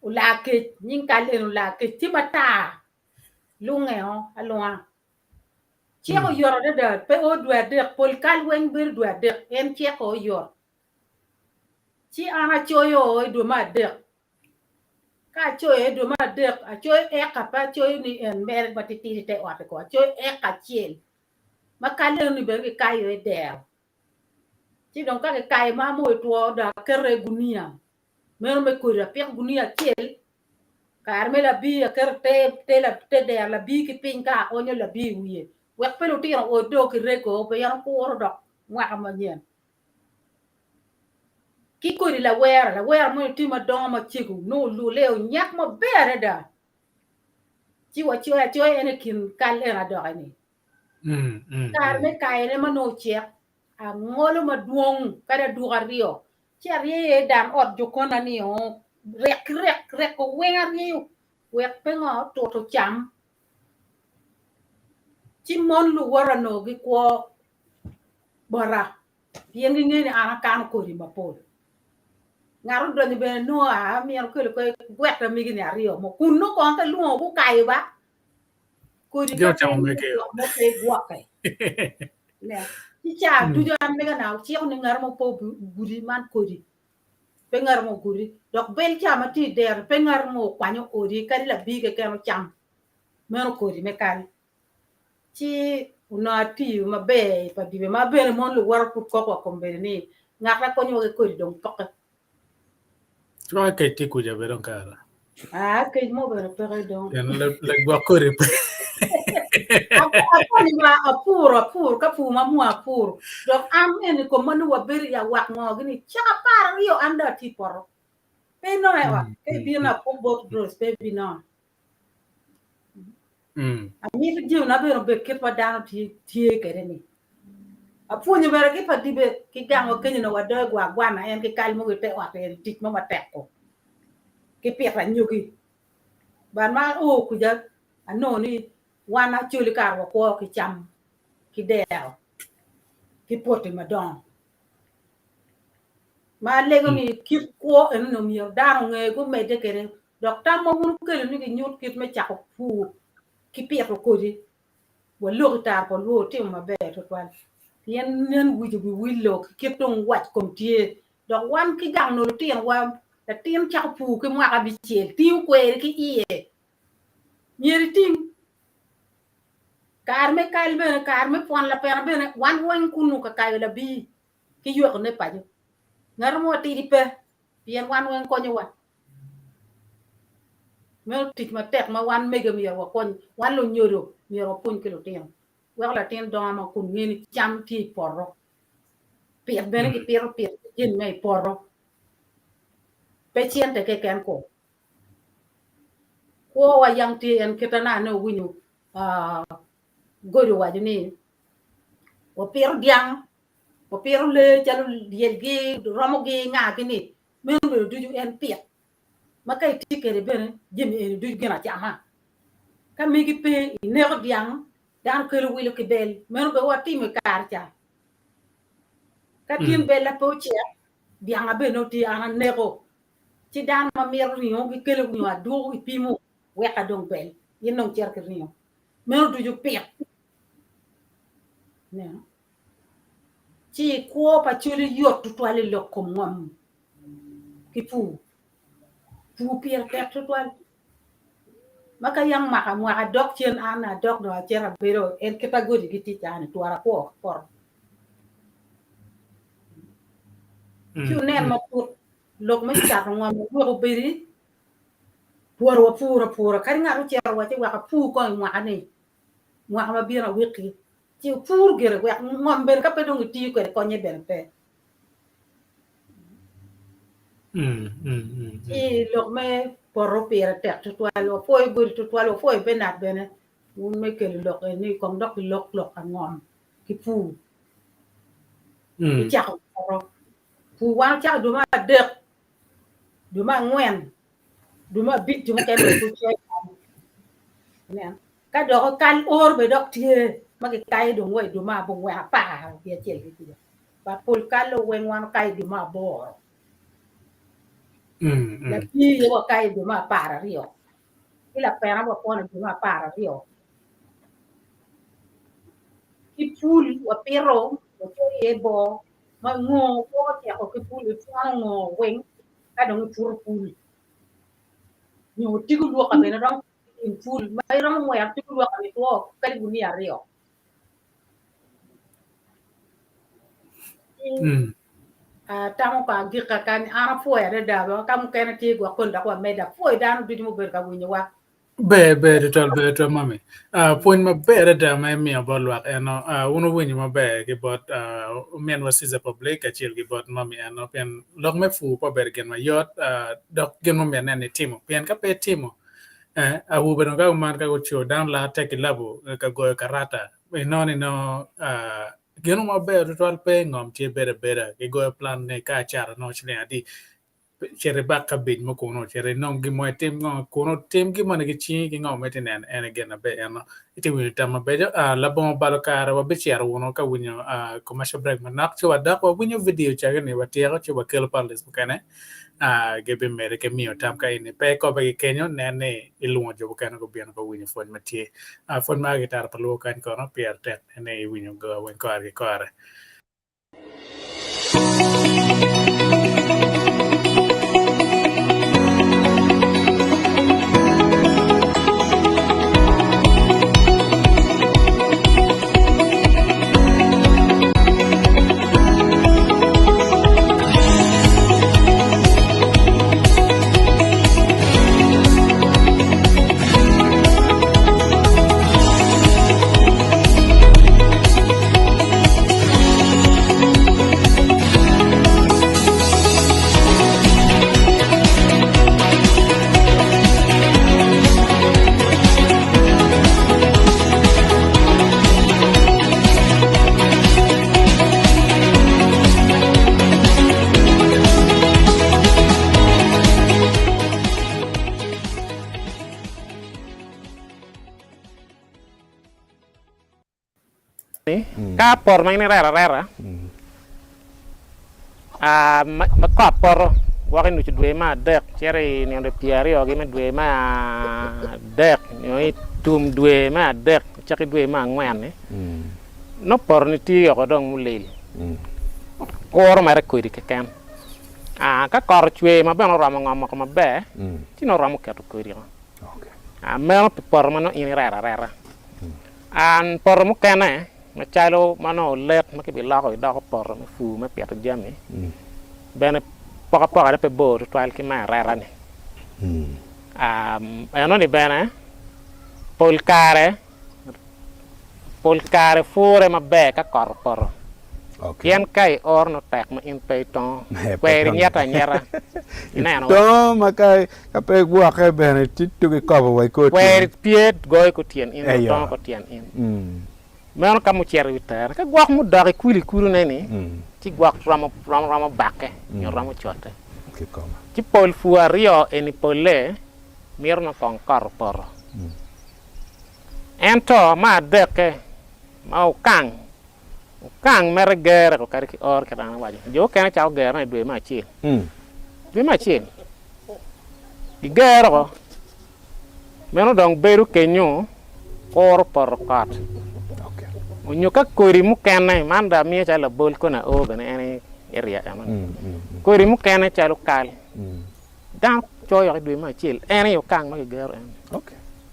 olakec nying kal eni olakec tye matar lungeo alunga ceko oyot adada pe o dwe adek pol kal weng bedo dwe adek en ceko oyot ci an acoyo i dwe me adek Ka acoyo i dwe me adek, acoyo eka, pe acoyo ni en mere matitidi te ot-ti ko, acoyo eka acel ma kal eno-ni bene kikayo i dero. Ci dong ka kikayo ma moyo otwo dong aketo i gunia meno me kodi apiko gunia acel kare me labii aketo te te dero labii ki piny ka aonyo labii i wiye wek pe lutino ood dong kirego pien okuro dok mwaka manyen. Ki kodi lawera, lawera moni tye madongo macego nongo olule onyak maber adada ci wacoyo acoya en i kin kal eno adoki-ni. Kare me kayone ma nongo ocek angolo madwong kadi aduka aryo ci aryeyo i dan ot jokona ni oo rek ki rek reko weng aryeyo wek pe ngo tuto cam ci mon luwota onongo gikwo bota pien gingeyo ni an akano kodi mapol. Ngat odonyo bene nongo aa myero okelo kwe gwetta megi ni aryo mo kun nongo kong ka ilwongo gukayo ba kodi Jo ka ocamo pe mege. mo pe igwokke. Ne. Ci ca ducu an mega na ociko ni ngat mo pe ogudi man kodi pe ngat mo ogudi dok bel ca ma tye i dero pe ngat mo okwanyo odi kadi labii keken ocam meno kodi me kal. Ci onongo atiyo maber i pa dibe ma bene mon luwota pud kok wa kombeddi ni ngat ma konyowa ki kodi dong poke. Cwaka kec tye kuca bene dong kara. Aa kec mo bene peke dong. Pien lagwok kodi pe. Akonyo ma apuro apuro ka pur ma mua apuro dok an eni kom ma nongo wabedo i awak ngo gini cak 12 an dong atye i poto pe inongo i ot ka ibino apuk bot Rose pe ibinongo. Amito jamina bene obed kit ma dano tye kwede-ni. Apwonyo bene ki pa dibe ki gangwa kenyo onongo wadoyo gwagwana en ki kal mogo i te ot eni tic mo matek-ku ki pito anyogi. But ma ao kuca anongo ni wan Acholi kara wakwo ki cam ki dero ki poti madongo. Ma alego ni kit kwo enoni omyero dano onge gumedde kwede Dok tam ma wun wukelo ni ginyut kit me cako pur ki pito kodi, walok i tar pa lwor wutimo maber twatwal, pien nen wic obiwilo ki kit dong wac kom tye. Dok wan ki gang nongo lutinowa, latin cako pur ki mwaka abicel, tingo kweri ki iye, myero iting. Kare me kal bene, kare me pwon lapena bene, wan weng kunu ka kayo labii ki ywekone paco. Ngat mo matidi pe, pien wan weng konyowa. Meno tic matek ma wan mege myero wakony, wan lunyodo myero wapwony ki lutino weko latin dongo ma kun ngeyo ni cam tye i poto, pit bene gipito pit jami ma i poto pe cente keken ko. Kwowa yang tye en kite na nongo iwinyo Godi owaco ni wapito dyang, wapito lee calo lyelgi, romogi, ngagi-ni meno obedo ducu en pit. Ma ka itye kwede bene jami eni ducu gin acama. Ka megi pe ineko dyang dano kelo wilo ki bel meno bene watimo i kare ca. Ka tin bella pe ocek dyanga bene nongo tye an aneko ci dano ma mito ringo gikelo nyo adwoko gipimo wek adong bel in dong icito ki ringo meno ducu pit. Ineno? Ci kwo pa coli yot tutwal i lok kom ngom ki pur. Pur pire tek tutwal. Ma ka yam mwaka mwaka adok cen an adok dong acito abedo en kit agodi gitye cani twara akwo ki poto. Ci wunen matut lok me cato ngom wek obedi pworo wapur apura kadi ngat ocito waci wek apur kong i mwaka ni mwaka ma bino awiki ci opur gire wek ngom bene ka pe dong itiyo kwede konye bene pe. Ci lok me poto pire tek tutwal wapwoyo godi tutwal wapwoyo Bernard bene wun me kelo lok eni kong dok ilok lok pa ngom ki pur ki cako poto pur wan ocako dwe me adek dwe me angwen dwe me abic jo mukene bene pud coyo ineno ka dok kal oro bene dok tye ma gikayo dong wa i dwe me abongwen apar wiye acel ki kuca but pol kal weng wan okayo i dwe me aboro lapii aye wakayo i dwe me 12 ki lapena wapwono i dwe me 12 ki pul wapito wacoyo iye boo ma ngo gwoko ceko ki pul ipwono ngo weng ka dong iputo pul nyo tigo lwoka bene romo in pul ma iromo ngwero tigo lwoka ni two kadi gunia aryo. Atamo pa agika kany an apwoyo adada ba ka mukene tye gwok koni dok wamedde apwoyo dano ducu mubedo ka winyowa. Ber ber tutwal ber tutwal mami. Ah, pwony maber adada ma imiyo bot lwak eno. Ah, wun wuwinyo maber ki bot ah, ominwa Caesar Public kacel ki bot mami eno pien lok me pur pe obedo gin mayot ah, dok gin mumiyo inen ni itimo pien ka pe itimo eh, awobe dong ka kuman ka guco dano laa tek ki labo eh, ka goyo karata inongo ni nongo ah, gin mo maber tutwal pe ngom tye bedo abeda gigoyo plan ni ka acato nongo ciling adi Cit ibak kabic mo kunu, cit inong gin mo itim ngo kunu, tim gin moni ki cingi ki ngo ma itye neno en aye gin maber eno. Itye winyo tam mabeco. Ah, labongo balo kare wabicito wunu ka winyo ah, commercial break manok ci wadok wawinyo video cagi ni watyeko ci wakelo panelists mukene ah, gibimede ki miyo tam ka eni pe ikobe ki kenyo nen ni ilwongo jo mukene gubino guwinyo pwony ma tye. Ah, pwony ma gitaro pa luo kany kono pire tek nen ni iwinyo weng kore ki kore. Ka poto ma in irero arera, ma kot poto gwoko i nucu dwe me adek cito i nino pyeraryo me dwe me adek nyo i tum dwe me adek cako i dwe me angwen-ni, nongo poto-ni tye woko dong mulil, kuro mere kodi keken. Ka kot ocwer ma bene oromo ngom woko maber, ci nongo romo keto kodi woko. Meno pi poto ma nongo in irero arera. Poto mukene macalo ma nongo olet ma kibiloko idoko poto me pur me pito jami bene apokapoka ne pe bor tutwal ki me areta ni. Enoni bene pol kare pol kare pure maber ka kot opoto pien ka ioro nongo tek ma in pe itongo kweri nyete anyeta ineno Itongo ma ka pe igwokke bene ci tuko ikobo wa i kor tyen. Kweri pye goyo kor tyen in nyo tongo kor tyen in. Meno ka mucito i wi tere ka gwok mudok i kwili kwilone ni ci gwok romo romo bakke nyo romo cote. Kikome. Ci pol pur aryo eni polle mito nongo kong kot opoto. Ento me adekke ma okang, okang mere gere ko kadi ki oro kit an awaco. Jo okene cako gerone i dwe me acel. Dwe me acel gigero ko Meno dong bedo kenyo kuro poto kot onyo ka kodi mukene man dong amiyo calo labol koni ao bene en area enoni kodi mukene calo kal dano coyo i dwe me acel en aye okang ma kigero eni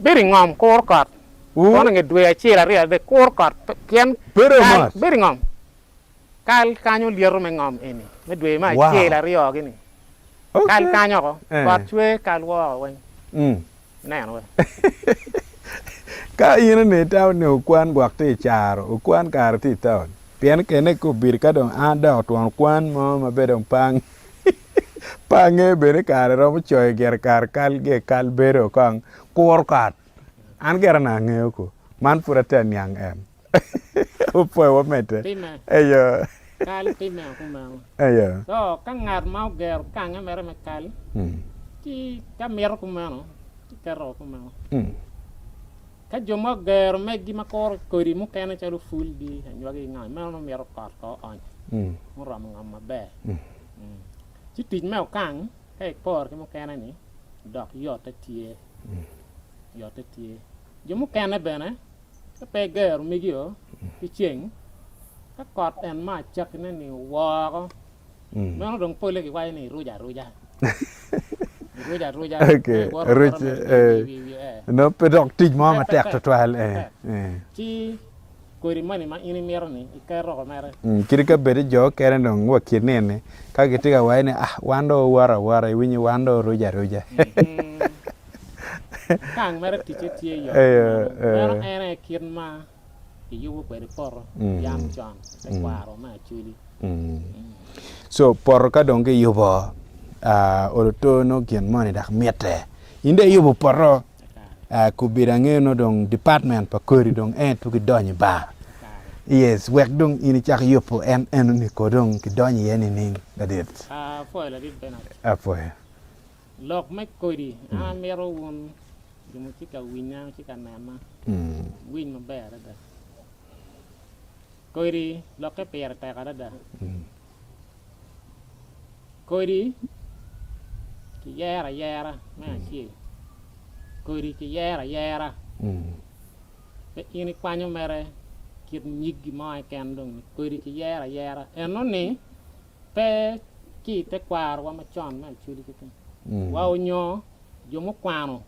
bedo i ngom kuro kot kono i nge dwe acel aryo adek kuro kot pien kal bedo i ngom kal kanyo lyeto me ngom eni me dwe me acel aryo gini. Kal kany oko, kot cwer kal woko weng. Ineno we. Ka in onongo itamo ni okwan gwok tye i caro, okwan kare tye i taun. Pien kene ka obedo ka dong an adoko twon okwan mo ma bene dong pe ange, pe angeyo bene kare romo coyo gire kare kal gi kal bedo kong kuro kot. An gire onongo angeyo ko. Man pud atye ka niang en. Opwoyo wamedde. Time. Eyo. Kal time kumeno. Eyo. So ka ngat ma ogero kange mere me kal, ci ka mito kumeno, ci keto kumeno. Ka jo ma ogero megi ma kuro kodi mukene calo pulgi, anywagi ki ngo, meno nongo mito kot ko oony muromo ngom maber. Ci tic me okang ka iporo ki mukene ni dok yotte tye, yotte tye. Jo mukene bene Ka pe igero megi-o ki ceng, ka kot en ma acakkine-ni owoko, meno dong polle giwaco ni iruco aruca. Iruco aruca. Okay, ruc, eh, nongo pe dok tic mo matek tutwal. Eh, eh. Ci kodi moni ma in imito-ni iketo oko mere. Kadi ka bed ni jo okene dong wa kit nini, ka gitye ka waco ni ah, wan dong wawoto awota, iwinyo wan dong waruco aruca. Kang mere ticce tye yot kumeno. Meno en aye kit ma kiyubo kwede poto yam con i tekwaro me Acholi. So poto ka dong kiyubo olo to nongo gin moni dok mitte. In dong iyubo poto kobedo angeyo nongo dong department pa kodi dong en aye tuki donyo i bar. Yes, wek dong in icak yubo en enoni ko dong kidonyo iye nining ladit? Apwoyo ladit Bernard. Apwoyo. Lok me kodi, an amito wun jo ma wutye ka winya, wutye ka nena, wuwiny maber adada. Kodi lokke pire tek adada. Kodi kiyero ayera me acel, kodi kiyero ayera pe in ikwanyo mere kit nyig gin mo keken dong kodi kiyero ayera enoni Pe ki i tekwarowa macon me Acholi keken, wa onyo jo mukwano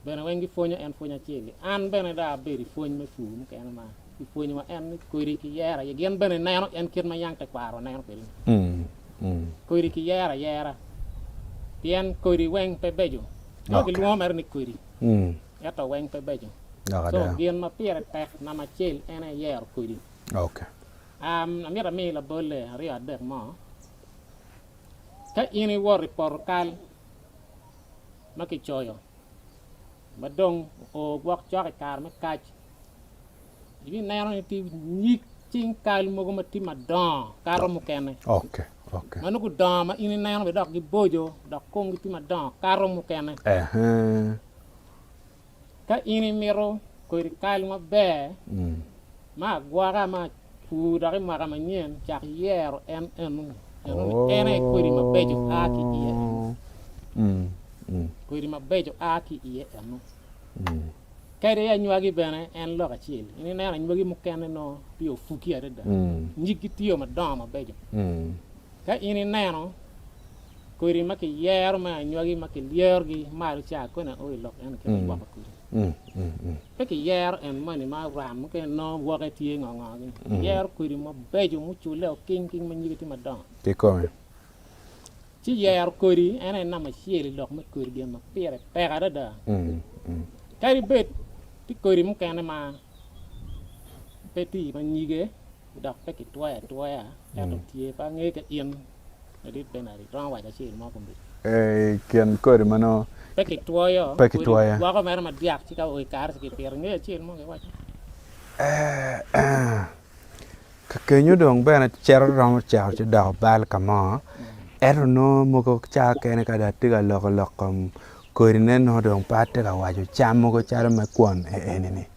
bene weng gipwonyo en pwony acel-li. An bene dong abedo i pwony me pur mukene ma kipwonyowa en ni kodi kiyero aye. Gin bene neno en kit ma yang tekwarowa neno kwede-ni. Kodi kiyero ayera pien kodi weng pe beco. Nongo gilwongo mere ni kodi ento weng pe beco. So gin ma pire tek namba acel en aye yero kodi. Amito ami labolle aryo adek mo. Ka in iwoto i poto kal ma kicoyo ma dong oo gwok cok i kare me kac, ibineno ni tye nyig cing kal mogo ma tye madongo kato mukene. Ma nongo gudongo ma in ineno bene dok giboco dok komgi tye madongo kato mukene. Ka in imito kodi kal maber me agwoka ma pur dok i mwaka manyen, cak yero en enoni. Enoni en aye kodi mabeco a ki iye eno. Kodi mabeco a ki iye eno. Kadi anywagi bene en lok acel. In ineno anywagi mukene nongo tye opuki adada. Nyiggi tye madongo mabeco. Ka in ineno Kodi ma kiyero me anywagi ma kilyerogi malo ca koni ao i lok eno kit me gwoko kodi. Pe kiyero en moni ma oram mukene nongo woke tye ngo ngo gini. Kiyero kodi mabeco muculle oking king ma nyige tye madongo. Kikome. Ci yero kodi en aye namba acel i lok me kodi gin ma pire tek adada. Kadi bed tye kodi mukene ma pe tye ma nyige dok pe kitwoyo atwoya ento tye pe angeyo ka in Ladit Bernard iromo waco acel mo kombeddi. I kin kodi ma nongo Pe kitwoyo, Pe kitwoyo. kodi gwoko mere madyak ci ka oo i kare ci kipito. Ingeyo acel mo kiwaco? Ka kenyo dong bene cito romo cito ci doko bal ka mo. Ento nongo mogo ca kene ka dong atye ka loko lok kom kodine nongo dong pe atye ka waco cam mogo calo me kwon eni-ni.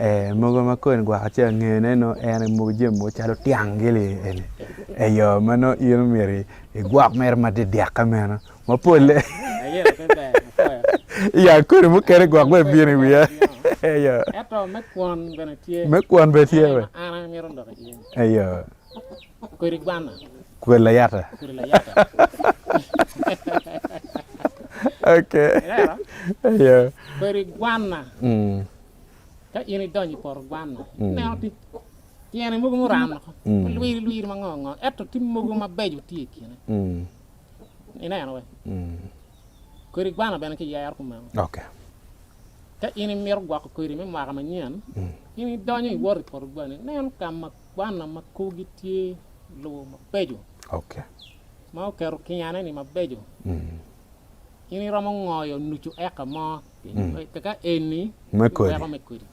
Ee, mogo ma koni gwok acel angeyone nongo en aye mogo jami mogo calo tyang gili eni eyo ma nongo in omyero igwok mere ma didyekke meno ma polle ya kodi mukene gwok bene bino i wiya eyo. Ento me kwon bene tye. Me kwon bene tye. Ma an amito lok iye. Eyo. Kodi gwana. Kodi layata. Kodi layata. Okay. Ineno? Eyo. Kodi gwana. Mm. Ka in idonyo i poto gwana, Mm. ineno tye tyene mogo muran woko, Mm. malwiri lwiri ma ngo ngo, ento tye mogo mabeco tye i kine. Mm. Ineno we? Mm. Kodi gwana bene kiyero kumeno. Okay. Ka in imito gwoko kodi me mwaka manyen, Mm. in idonyo iwoto i poto gwani, ineno ka ma Gwana ma korgi tye lobo mabeco ma oketo kinyane-ni mabeco, in iromo ngoyo nucu eka mo kaka eni iweko me kodi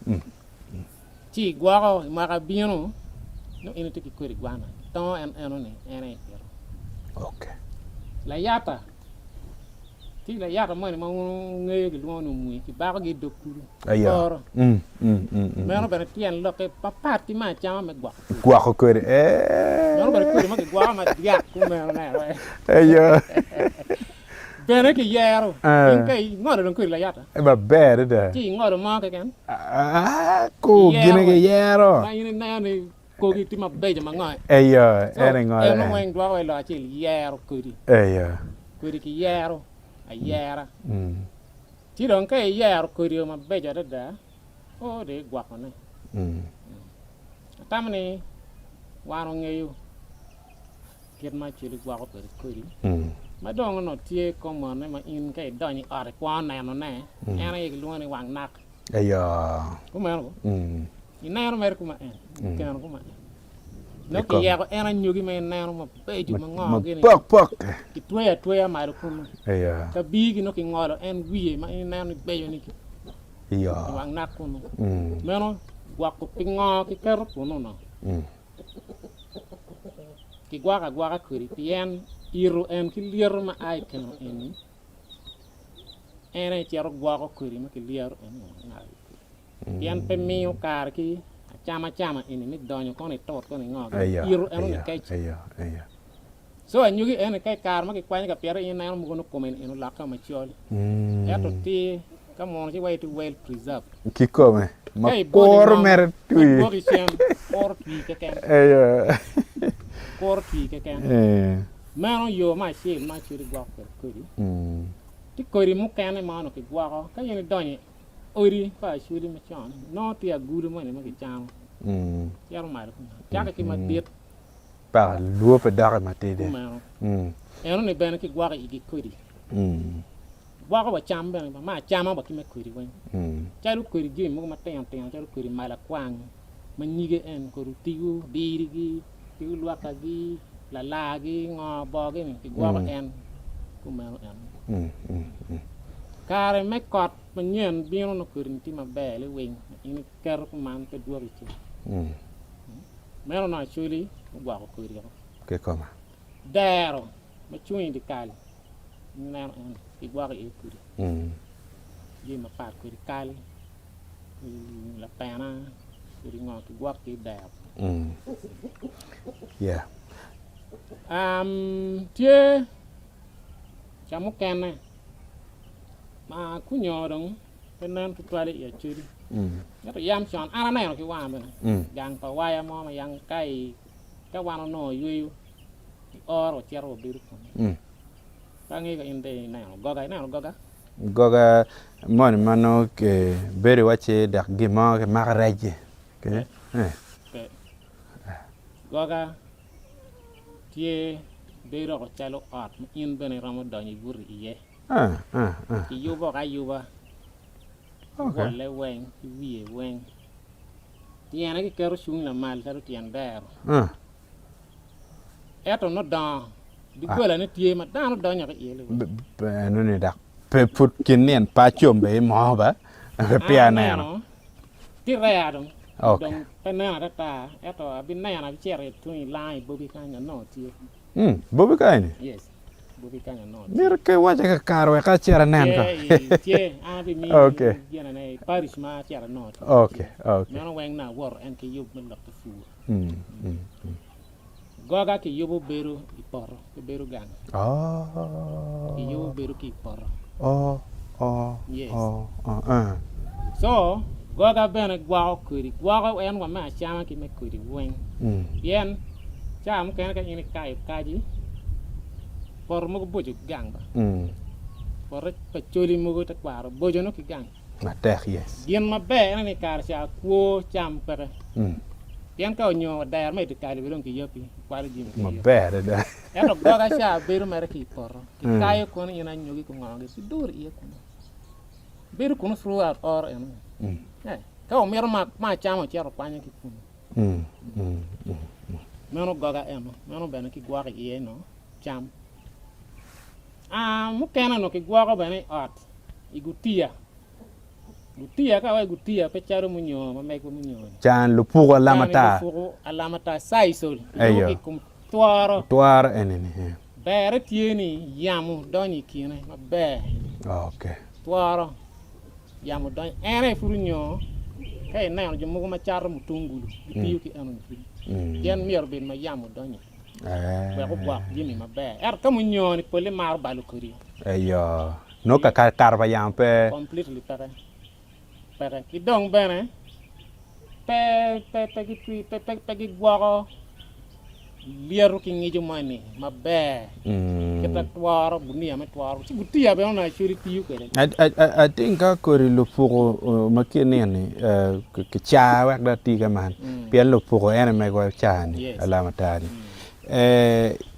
ci igwoko i mwaka bino nongo in itye ki kodi gwana itongo en enoni en aye ipito. Layata. Tye layata moni ma wun wungeyo gilwongo ni omwi, kibakogi i dog kulu, oro. Meno bene tyen lokke mapat ki me acama me gwoko kodi. Gwoko kodi, ee. Meno bene kodi ma kigwoko madyak kumeno neno. Eyo. Bene kiyero, in ka ingolo dong kodi layata. Maber adada. Ci ingolo mo keken. Ah, ku gine kiyero. Ma in ineno ni Kogi tye mabeco ma ngo? Eyo, So, en ingolo eno en. weng dwoko wa i lok acel, yero kodi. Eyo. Kodi kiyero ayera. Mm. Ci dong ka iyero kodi o mabeco adada, o dong igwokone. Mm. Atamo ni wan wangeyo kit ma Acholi gwoko kwede kodi. Mm. Ma dong onongo tye common ma in ka idonyo i ot ikwongo nenone, en aye kilwongo ni wang nak. Eyo. Kumeno ko? Mm. Ineno mere kuma en, keno kuma en. Nongo Kikome. kiyeko en anyogi ma ineno mabeco ma ngo gini. Mapok pok. Kitweyo atweya malo kunu. Eyo. Kabigi nongo kingolo en wiye ma in ineno ni beco ni Eyo. i wang nak kunu. Mm. Meno gwoko pi ngo kiketo kunu no. Mm. Kigwoko agwoka kodi pien ito en ki lyeto ma a i keno eni en aye cito gwoko kodi ma kilyero eni pien pe miyo kare ki acama cama eni me donyo kono itut kono ingo ito eno ni kec so anyogi eni ka ikare ma kikwanyo ka pite in ineno mogo nongo kome eni olokke macol ento tye ka muno ci waci tye well preserved Kikome ma ka ibolo kuro ingom mere twi ibwoki cen kuro twi keken kuro twi keken Meno yo me acel ma acwali gwoko kwede kodi. Tye kodi mukene ma onongo kigwoko ka in idonyo i odi pa acwali macon nongo tye agulu moni ma kicano cito malo kumeno cake ki madit Paka lwo pe dok i matidi. kumeno enoni bene kigwoko i igi kodi. Gwoko wa cam bene me acama wa ki me kodi weng calo kodi jami mogo matino tino calo kodi malakwang ma nyige en kodi otigo dirigi ki olwakagi lalargi ngo bogi-ni kigwoko en kumeno eno. Kare me kot manyen bino nongo kodi-ni tye maber liwing in iketo kuman pe dwoki cen. Meno nongo Acholi ogwoko kodi woko. Kikome. Dero ma cung i dye kal ineno en kigwoko iye kodi jami mapat kodi kal lapena kodi ngo kigwoko ki i dero. Tye ca mukene ma kunyo dong pe nen tutwal i Acholi ento yam con an aneno ki wanga bene gang pa waya mo ma yang ka wan onongo yweyo i oro wacito wabedo kunu. Pe angeyo ka in dong ineno goga, ineno goga? Goga moni ma nongo bedo iwacci dok gin mo kimako rec-ci. Pe. Goga tye bedo woko calo ot ma in bene iromo donyo ibuto iye. Kiyubo woko ayuba, kiwolle weng ki wiye weng. Tyene kiketo cung lamal calo tyen dero. Ento nongo dongo dogolane tye ma dano donyo ki iye liweng. Enoni dok pe pud kin nino pe acom bene i moo ba pe peya aneno. Tye rare dong, dong pe nen atata ento abineno abicito tung i lango i Bobi kany anongo tye. Bobi kany-ni? Yes. Gwoki kany anongo tye. Mito ka iwaca kakare wek acit anen ko. Tye i tye an abimiyi Okay. ginene i parish ma acito anongo tye. Okay, okay. Meno weng nongo awoto en ki yub me lok ki pur. Mm, mm, mm. Goga kiyubo bedo i poto pe bedo gang. Oh. Kiyubo bedo ki i poto. Oh, oh, Yes. oh, oh, eh. So, goga bene gwoko kodi. Gwoko en wa me acama ki me kodi weng. Mm. Pien ca mukene ka in ikayo kaci, poto mogo boco ki gang ba. Mm. Poto pa coli mogo tekwaro boco nongo ki gang. Matek, yes. Gin maber en ni kare ca kwo cam peke. Mm. Pien ka onyo dero me dyekal bene dong kiyapi, kikwalo jami ki iye. Maber adada. Ento goga ca bedo mere ki i poto, kikayo kono in anyogi ki ngogi ci duro iye kunu. Bedo kunu throughout oro eno. Eh, ka wumito ma ma acama wucito wukwanyo ki kunu. Meno goga eno, meno bene kigwoko iye no cam. Ah, mukene no kigwoko bene i ot, i gutiya. Gutiya ka wa i gutiya pe calo munyo ma megwa munyo ni. Can lupuku alama Can tar. lupuku alama tar sisal kilwongo Eyo. ki i kom tworo. Tworo eni ni. eh. Berre tye ni yamo donyo i kine maber. Okay. Tworo yamo donyo en aye pud onyo ka ineno jo mogo ma cato mutungulu gitiyo ki enoni pud pien myero obed ma yamo donyo wek ogwok jami maber ento ka munyo ni polle maro balo kodi. Eyo. Nongo ka kato pa yamo pe. Completely peke. Peke. Ki dong bene pe pe pe gitwi pe pe pe gigwoko lyeto ki ngico moni maber kit ma tworo gunia me tworo ci gutiya bene onongo actually tiyo kwede. I, I, I, I think ka kodi lupuko ma ki nini kicaa wek dong ati ka man pien lupuko en aye megwa caa ni Yes. alama tar ni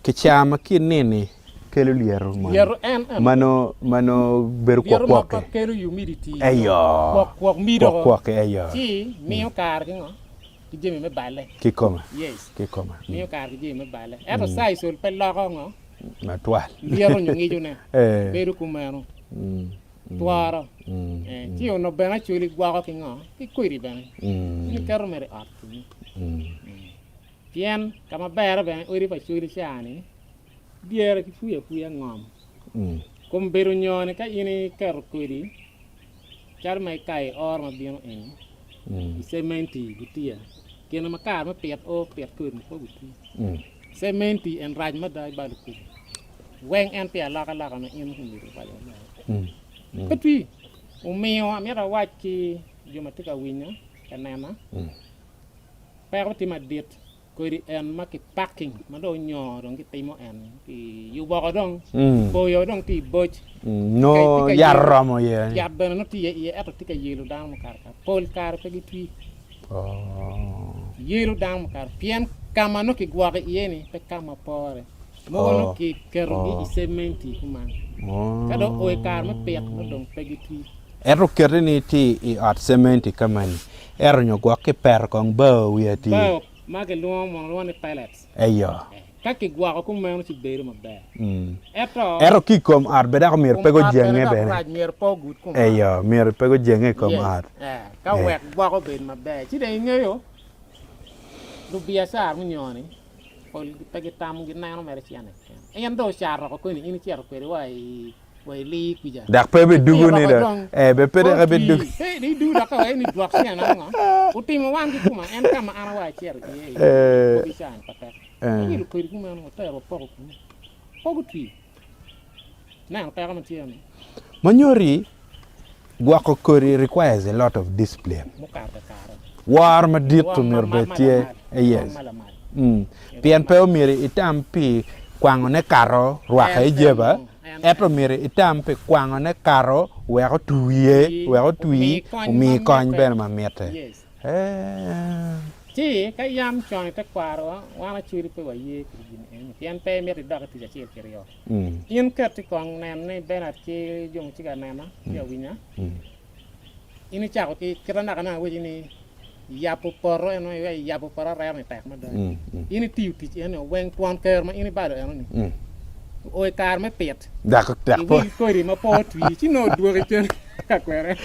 kicaa ma ki nini kelo lyeto moni Lyeto en eno. ma nongo ma nongo bedo Lyeto ma kwok-kwok-ki. pa kelo humidity Eyo. kwok kwok mido Kwok-kwok-ki eyo. ci miyo kare ki ngo ki jami me balle. Kikome. Yes. Kikome. Miyo kare ki jami me balle. Ento sisal pe loko ngo Matwal. lyeto nyo ngicone Eh. bedo kumeno tworo Eh, ci onongo bene acholi gwoko ki ngo ki kodi bene nyo keto mere i ot kunnu. Pien ka maberre bene odi pa acholi ca-ni Dyere ki puyo apuya ngom. Kom bedo nyo ni ka in iketo kodi calo ma ikayo i oro ma bino eni i cementi gutiya gin ma kare me pit o pit kodi ma pe guti cementi en rac mada ibalo kodi weng en pi alokaloka ma in omyero iwaco pe twi omiyo amito awac ki jo ma tye ka winya ka nena peko tye madit. Kodi en ma ki packing ma dong onyoo dong kitimo en ki yubo oko dong kiboyo dong tye i boc Nongo yat oromo iye. Yat bene nongo tye iye ento tye ka yelo dano mukato kare pol kare pe gitwi yelo dano mukato pien ka ma nongo kigwoko iye ni pe ka ma pore mogo nongo kiketogi i cementi kuman ka dong oo i kare me pit nongo dong pe gitwi. Ento kete ni tye i ot cementi kamani Ento nyo gwok kipeto kong bao wi atir. Bao ma gilwongo mono lwongo ni pellets. Eyo. Ka kigwoko kumeno ci bedo maber. Ento. Ento ki i kom ot bene dok myero pe Kom ot bene gujenge dok bene. rac myero pe ogud kom ot. Eyo, myero pe gujenge i kom Yes. ot. Eh, ka wek gwok obed maber. Ci dong ingeyo lubiacara munyoni polgi pe gitamo gineno mere cene keken. En dong ocato woko koni in icito kwede wa i wa i lir kwica. Dok pe bidugu ni do. Eh, be pe dok ebidugu. Pe idugu dok ka wai ni dwok cene ango. Otimo wan ki kuma en ka ma an awa acito iye i Kobi cani pa tek. Awilo kodi kumeno watero wapoko kunu. Poko otwi. Ineno peko ma tye ni. Ma nyuti gwoko kodi requires a lot of discipline. Mukato kakare. Woro madit omyero obed tye. Yes. Pien pe omyero itam pi kwangone kato rwake i jeba. Ento myero itam pi kwangone kato wek otwiye, wek otwi, omi kony bene ma mitte. Ci ka yam con i tekwarowa, wan Acholi pe waye kodi gin eni, pien pe imito idok i tic acel kiryo. In keti kong nen ni Bernard ki jo ma tye ka nena, tye ka winya, In icako ki kita naka naka aweci ni yabo poto eno iweko iyabo poto arero ni tek mada. In itiyo tic eno weng twon ker ma in ibalo eno ni oo i kare me pit iwil kodi ma pe otwi ci nongo odwoki cen ka kwene.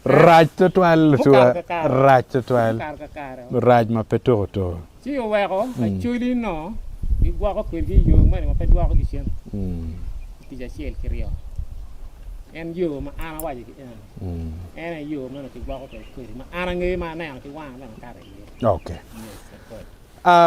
Rac tutwal lutuwa, rac tutwal, rac ma pe tuko tuko. Ci oweko Acholi-no. Gigwoko kwedgi i yo moni ma pe dwokogi cen i tic acel ki ryo. En yo ma an awaco ki eni, en aye yo ma onongo kigwoko kwede kodi ma an angeyo ma aneno ki wanga bene akato iye. Okay.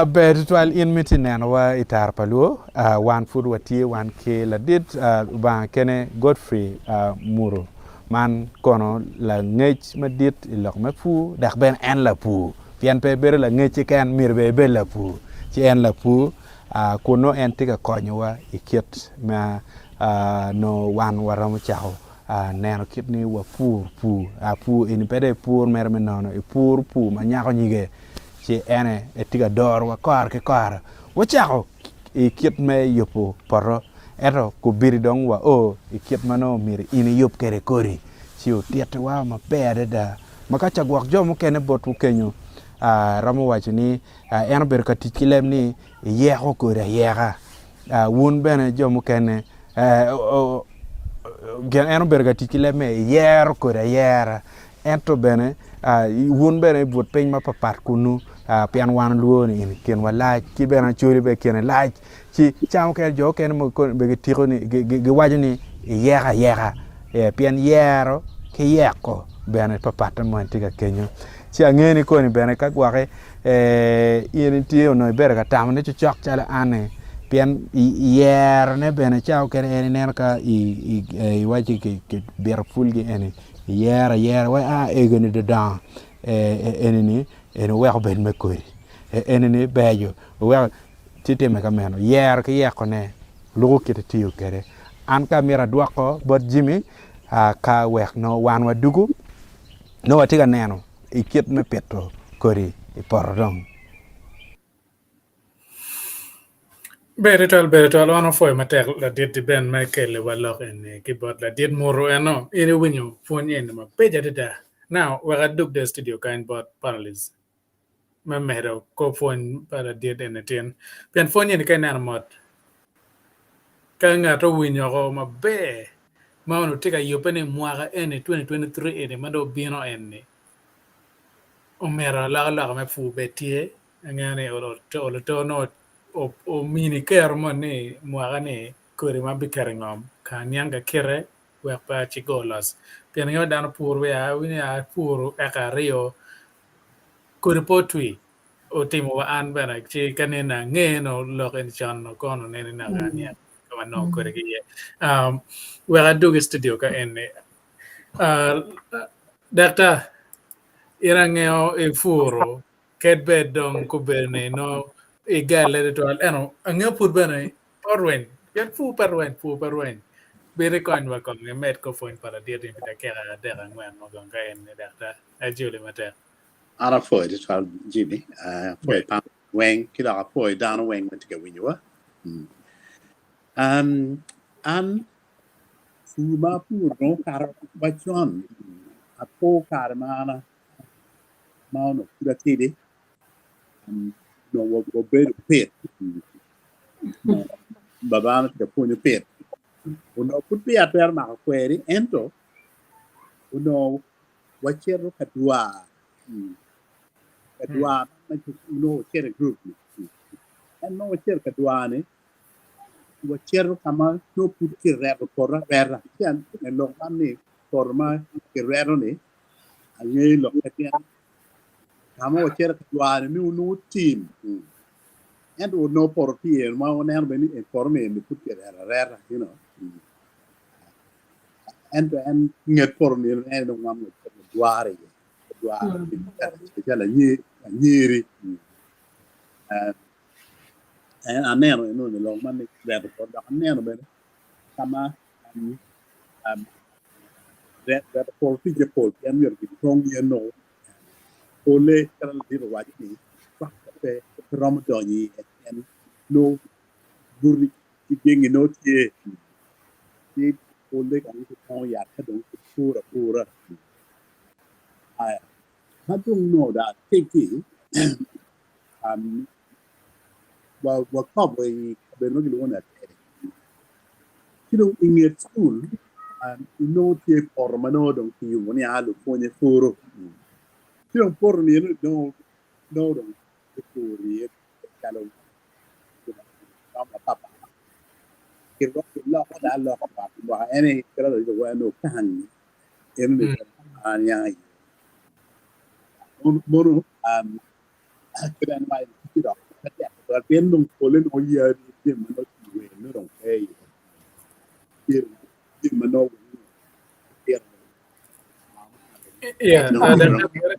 Ber tutwal in miti nenowa i tara pa luo. Wan pud watye wan ki ladit Lubanga kene Godfrey Muru man kono langec madit i lok me pur dok bene en lapur pien pe ebedo langec keken myero bene ebed lapur ci en lapur kun nongo en tye ka konyowa i kit ma nongo wan waromo cako neno kit ni wapur pur pur eni pe dong ipur mere me nono ipuro pur ma nyako nyige ci en aye etye ka dorowa kore ki kore. Wacako i kit me yubo poto, ento kobedi dong wao i kit ma nongo myero in iyub kwede kodi, ci otitiwa maber adada ma ka ca gwok jo mukene botwu kenyo romo waco ni en obedo ka tic ki leb ni iyeko kodi ayeka. Wun bene jo mukene en obedo ka tic ki leb me iyero kodi ayera. Ento bene, wun bene i but piny mapatpat kunnu, pien wan olwor ni in kinwa lac, ki bene Acholi bene kine lac, ci ca mukene jo mukene bene gitiko ni giwaco ni iyeko ayeka, pien yero ki yeko bene papatte moni tye ka kenyo. Ci angeyo ni koni bene ka gwoki in itye onongo ibedo ka tamo ni cocok calo an-ni, pien yerone bene ca mukene en ineno ka iwaci kibito pulgi eni. Iyero ayera wai aa ego ni dodongo eni ni eni wuwek obed me kodi eni ni beco wuwek ci time ka meno yero ki yeko ne luko kit itiyo kwede an ka amito adwoko bot Jimmy ka wek nongo wan wadugu nongo watye ka neno i kit me pito kodi i poto dong. Ber tutwal, ber tutwal. Wan wapwoyo matek ladit Ben me kelo wa lok eni ki bot ladit muto eno. In iwinyo pwony eni mabeco adada. Now, wek adug dong i studio kany bot panelists me medo kor pwony pa ladit eni tin. Pien pwony eni ka ineno mot, ka ngat owinyo oko maber ma onongo tye ka yubbe ni mwaka eni 2023 eni ma dong obino eni omito alokaloka me pur bed tye. Angeyo ni olo to nongo omini kero moni ni mwaka ni kodi ma biketo i ngom ka aniang ka kite wek pe aci go loss. Pien angeyo dano puro wiya awinyo ni apuro eka aryo kodi pe otwi otimo wa an bene ci ka nene ange nongo lok eni con nongo kono nene naka aniang ka ma nongo kodi ki iye. Wek adug i studio ka eni. Daktar in angeyo ipuro Ked bed dong gubedo ni nongo igelle tutwal ento angeyo pud bene pe orweny pien pur pe rweny pur pe rweny bed ikonywa kong imed kor pwony pa ladit ni pi dakika adek angwen mo kong ka en ni daktar ajoli matek. An apwoyo tutwal Jimmy, apwoyo panel weng ki dok apwoyo dano weng ma tye ka winyowa. An pur ma apuro dong okato wa con apo kare ma an ma onongo pud atidi onongo wabedo pit babana tye ka pwonyo pit onongo pud peya atwero mako kweri ento onongo wacito ka dwar ka dwar onongo wacito i gurup ni en nongo wacito ka dwar ni wacito ka ma nongo pud kireto poto areta ci lok man ni poto ma kireto ni Angeyo lokke pien ka ma wacito ka dwaro ni onongo tim ento onongo poto tye ma waneno bene ni poto ni eni pud kireto areta you know ento en nget poto ni eni en dong wan wacito ka dwaro iye dwaro calo anyeri aneno eno lok man ni kireto poto dok aneno bene ka ma Reto poto ticce pol pien myero gitong yen nongo pole calo ladit owaco ni tractor pe romo donyo iye pien nongo guti ki gengi nongo tye ci pole kong kitongo yat ka dong kipuro apura ma dong nongo dong ateggi wakobo i kabedo ma kilwongo ni Atede ci dong i nget cukul inongo tye poto ma nongo dong kiyubo ni a lupwonye puro ci dong poto ni eno nongo dong kipuro iye calo. romo mapatpat. Kiloko da aloka mwaka en aye kit ma en okang eno ni aniang iye. Mono kit en waco ni ci dok pe tek tutwal pien dong pole nongo yadi jami ma nongo tye iwer nongo dong pe iye jami ma nongo pito Yeah, uh,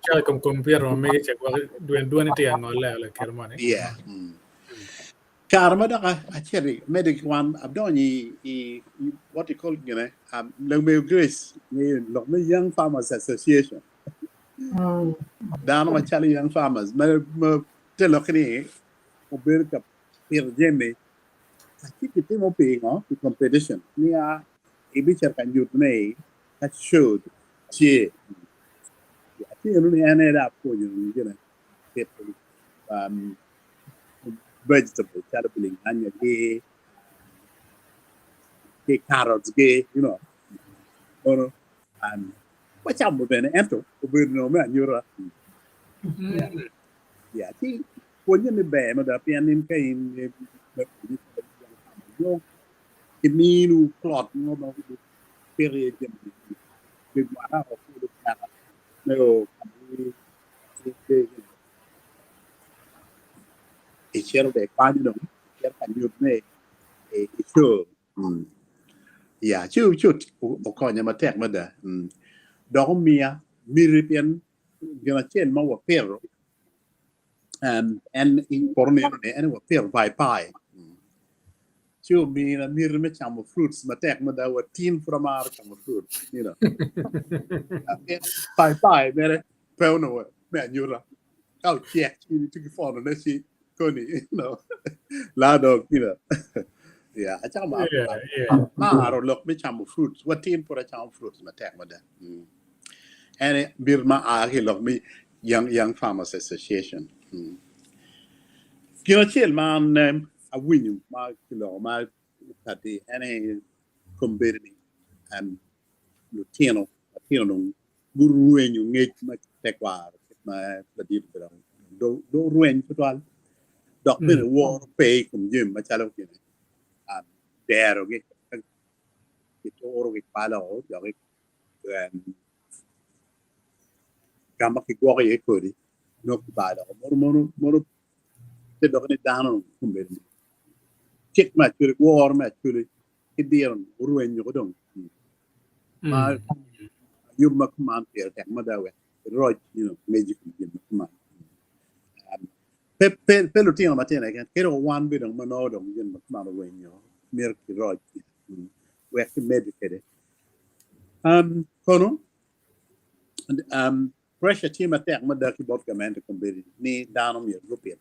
cako i kom kompiuta ma mege ca gwok dwen dwoni tye ka ngole lakit moni. Yeah. Mm. Kare ma dok acito medde ki kwan, adonyo i what you call gine, Lamego Grace ngeyo lok me Young Farmers Association. Dano macalo Young Farmers ma te lokke ni obedo ka pito jami ci kitimo pingo pi competition ni a ibicito ka nyutone ka show tye. Ci eno ni en aye dong apwonyo gine pito vegetable calo bilinganya gi ki carrots gi you know kono wacamo bene ento obedo nongo me anyuta yeah ci pwonye ni ber mada pien in ka in nongo kiminu plot mo ma ipito iye jami pi mwaka me o Icito bene ikwanyo dong icito ka nyutone i show. Ya ci okonya matek mada dok omiya miti pien gin acel ma wapito en i poto nino ni en aye wapito paipai ci omina miti me camo fruits matek mada wa tin pud amaro camo fruit you know paipai mere pe onongo me anyuta ka ocek ci in itye ki pwonone ci koni you know la dong you know yeah acako maro Yeah, yeah. maro lok me camo fruits wa tin pud acamo fruits matek mada mm. En aye bit ma aa ki i lok me Young, Young Farmers Association mm. Gin acel ma an eh, awinyo ma kiloko ma kati en aye kombeddi ni um, lutino matino dong gurwenyo ngec me tekwaro kit ma ladit obedo dong orweny tutwal dok bene woro pe i kom jami macalo gine derogi kituro kikwalo dok ka ma kigwoko iye kodi nongo kibalo mono mono te dok ni dano kombeddi cik me acholi woro me acholi ki diro orwenyo ko dong ma yub ma kuman pire tek mada wek iroc you know ngec i kom gin ma kuman pe pe pe lutino matino keken kadi wa wan bene dong ma nongo dong gin ma kuman orwenyo myero kiroc wek kimedde kwede kono pressure tye matek mada ki bot gamente kombeddi ni dano myero gupit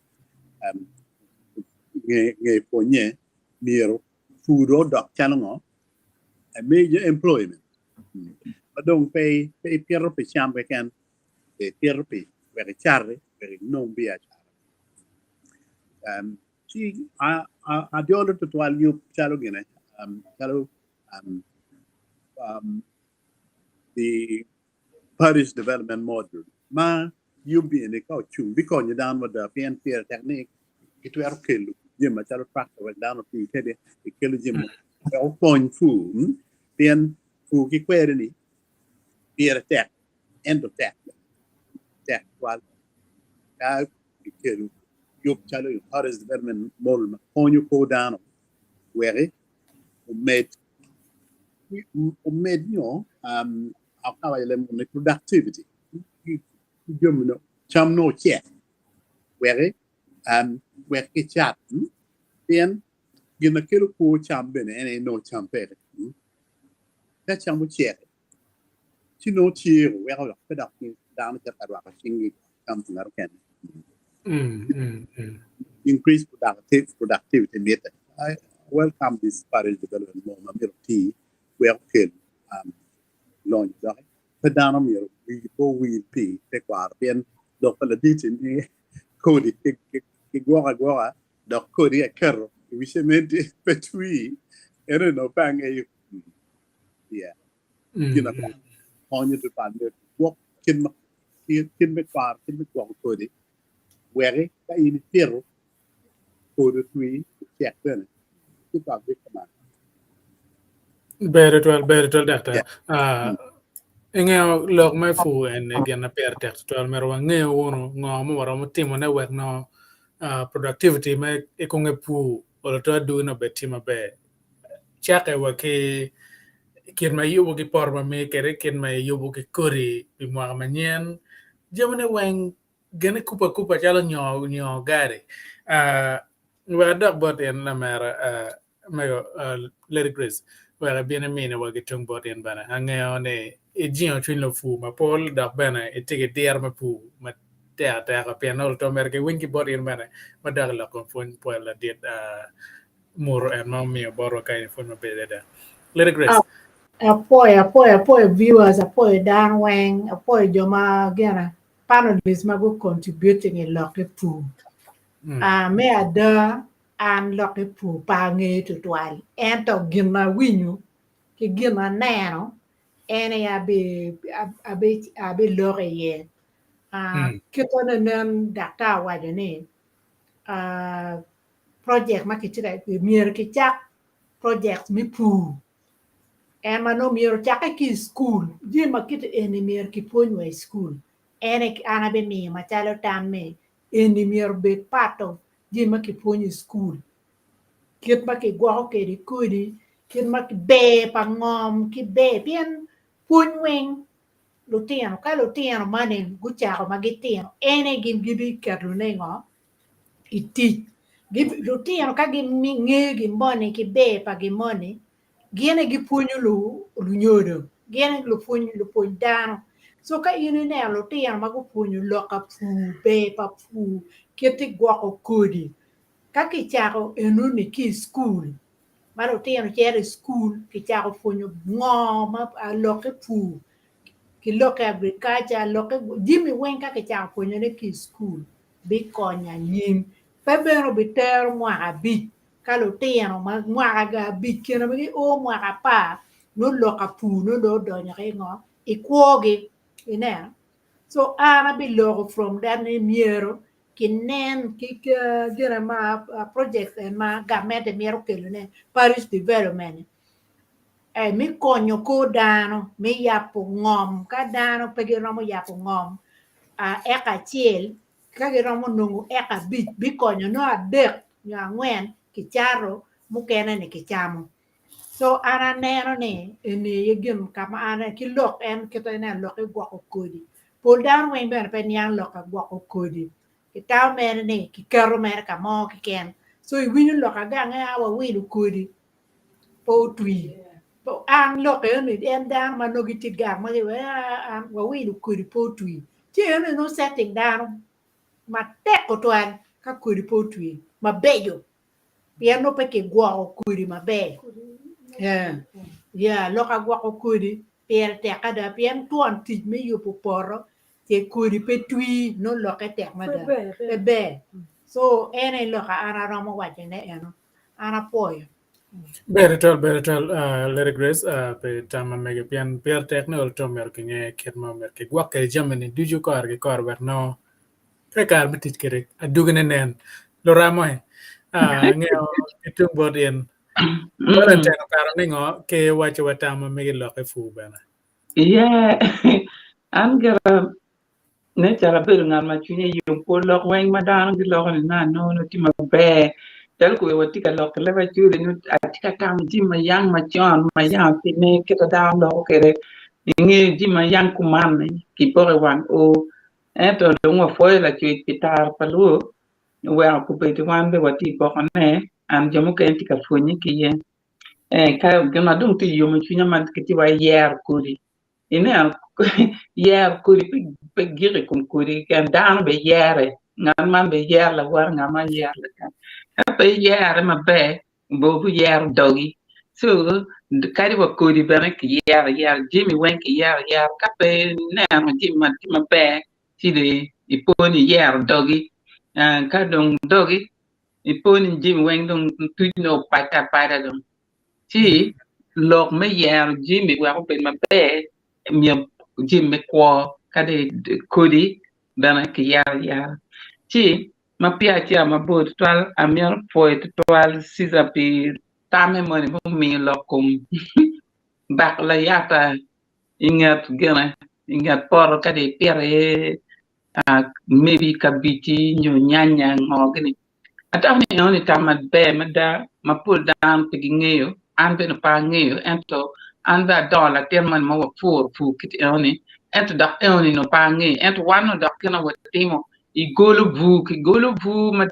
nge pwonye myero pur dong odok calo ngo? A major employment ma dong pe pe ipito pi cam keken ipito pi wek icati wek inong biacara. Um, ci ajolo tutwal yub calo gine um, calo um, um, the parish development model ma yub eni ka ocung bikonyo dano mada pien pire tek ni gitwero kelo jami macalo tractor wek dano oti kwede gikelo jami wek okony pur pien pur ki kweri ni pire tek ento tek tek twal ka kikelo yub calo parish development model ma konyo kor dano weki omed omed nyo productivity ki jami cam nongo ocek wek wek kicat pien gin ma kelo kwo cam bene en aye nongo cam peke ka cam ocek ci nongo tye weko pe dok dano cito ka rwako cinggi cam pa ngat mukene increase productivity mitte I welcome this parish development ma myero oti wek okel lonyo doki pe dano myero wigi pe owil pi tekwaro pien lok pa ladit ni kodi kigwoko agwoka dok kodi aketo i wi cementi pe twi eno onongo pe angeyo yeah gin konyo tutwal myero igwok kit ma kit me kwaro kit me gwoko kodi weki ka in ipito. Kodi otwi, ocek bene, ci dok gik kuman. Ber tutwal, ber tutwal daktar. Yeah. Uh, ingeyo lok me pur en gin ma pire tek tutwal myero wangeyo wunu ngo ma waromo timone wek no uh, productivity me i konge pur olo to adwogine obed tye maber. Cakke wa ki kit ma iyubo ki poto ma megi kwede, kit ma iyubo ki kodi pi mwaka manyen, jamine weng gin ikubo akuba calo nyo nyo gari. Uh, wek adok bot in lamera uh, mego uh, Lady Grace wek ibin iminiwa ki tung bot in bene. Angeyo ni ijingo cwiny lupur mapol dok bene itye ki diro me pur matek ateka pien olo to myero kiwiny ki bot in bene madok i lok kom pwony pwel ladit uh, muto en ma omiyo botwa kany pwony maber adada. Lady Grace. Apwoyo, apwoyo, apwoyo viewers, apwoyo dano weng, apwoyo jo ma gina panelists ma gu contributing i lok i pur. Mm. Ah, me ada, an lok i pur pe angeyo tutwal, ento gin ma awinyo ki gin ma aneno en aye abi abi abiloko iye. Ah, Mm. kite nen daktar owaco ni ah, project ma kitye ka myero kicak project me pur en ma nongo myero ocakke ki i cukul jami ma kiti eni myero kipwony wa i cukul en aye an abimiyo macalo tam ni eni myero obed part of jami ma kipwonyo i cukul kit ma kigwoko kwede kodi kit ma ber pa ngom ki ber pien pwony weng lutino ka lutino moni gucako ma gitino en aye gin gibiketone ngo i tic lutino ka gingeyo gin moni ki ber pa gin moni gin aye gipwonyo lunyodo gin aye lupwony dano so ka in ineno lutino ma gupwonyo lok pa pur ber pa pur kit gwoko kodi ka kicako enoni ki i cukul ma lutino cito i cukul kicako pwonyo ngo ma lokke pur ki lokke agriculture lokke jami weng ka kicako pwonyone ki i cukul bikonyo anyim pe bene obitero mwaka abic ka lutino ma mwaka abic kine ma gio mwaka apar nongo lok apur nongo dong odonyo ki ngo i kwogi ineno so an abiloko from that ni myero kinen ki gine ma project en ma gamente mito kelone parish development me konyo kor dano me yabo ngom ka dano pe giromo yabo ngom eka acel ka giromo nongo eka abic bikonyo nongo adek nyo angwen kicato mukene ni kicamo so an aneno ni eni aye gin ka ma an ki lok en kite ineno lok igwoko kodi pol dano weng bene pe niang lok ka gwoko kodi kitamo mere ni kiketo mere ka mo keken so iwinyo lok agange a wawilo kodi pe otwi an lok eno ni en dano ma nongo gitye gang ma an wawilo kodi pe otwi ci eno nongo setting dano matek tutwal ka kodi pe otwi mabeco pien nongo pe kigwoko kodi maber yeah lok agwoko kodi pire tek ada pien twon tic me yubo poto ce kodi pe twi nongo lokke tek mada pe ber so en aye lok a an aromo wacone eno an apwoyo. Ber tutwal, ber tutwal, uh, Lady Grace, uh, pi tam ma mege pien pire tek ni olo myero kinge kit ma myero kigwok kwede jami-ni ducu kore ki kore wek nongo ka i kare me tic kwede adwogine nen. Luramo uh, angeyo ki tung bot in Valentine okato ningo ki waco wa tam ma mege lok i pur bene. Yeah, an gira Nen calo abedo ngat ma cwinye yom pol lok weng ma dano giloko ni nongo anongo nongo tye maber calo kome watye ka lok ki leb Acholi nongo atye ka tamo jami ma yang macon ma yang otimme kit ma dano loko kwede ingeyo jami ma yang kuman ni kipoko i wang oo ento dong wapwoyo lacwec pi tara pa lwor oweko kobedo wan bene watye i pokone and jo mukene tye ka pwonye ki iye ka gin ma dong tye ka yomo cwinya ma kitye wa yero kodi Ineno, yero kodi pe gik i kom kodi keken, dano bene yere, ngat man bene yero lawote, ngat man yero lawote. Ka pe iyere maber, obiyero dogi. Co kadi wa kodi bene kiyero ayera, jami weng kiyero ayera. Ka pe ineno jami ma tye maber, ci dong ipo ni iyero dogi. Ka dong dogi, ipo ni jami weng dong tuc nongo opacce apaca dong. Ci lok me yero jami wek obed maber myero jami me kwo kadi kodi bene kiyero ayera. Ci. Ma peya acito mabor tutwal, amito pwoyo tutwal Caesar pi tamme moni ma omiyo lok kom bako layata i nget gine, i nget poto kadi ipito iye maybe kabiji nyo nyanya ngo gini. Atamo ni enoni tam maber mada ma pol dano pe gingeyo, an bene pe angeyo ento an bene adongo latin moni ma wapuro pur kit enoni ento dok enoni onongo pe angeyo ento wan onongo dok gin ma watimo igolo bur kigolo bur ma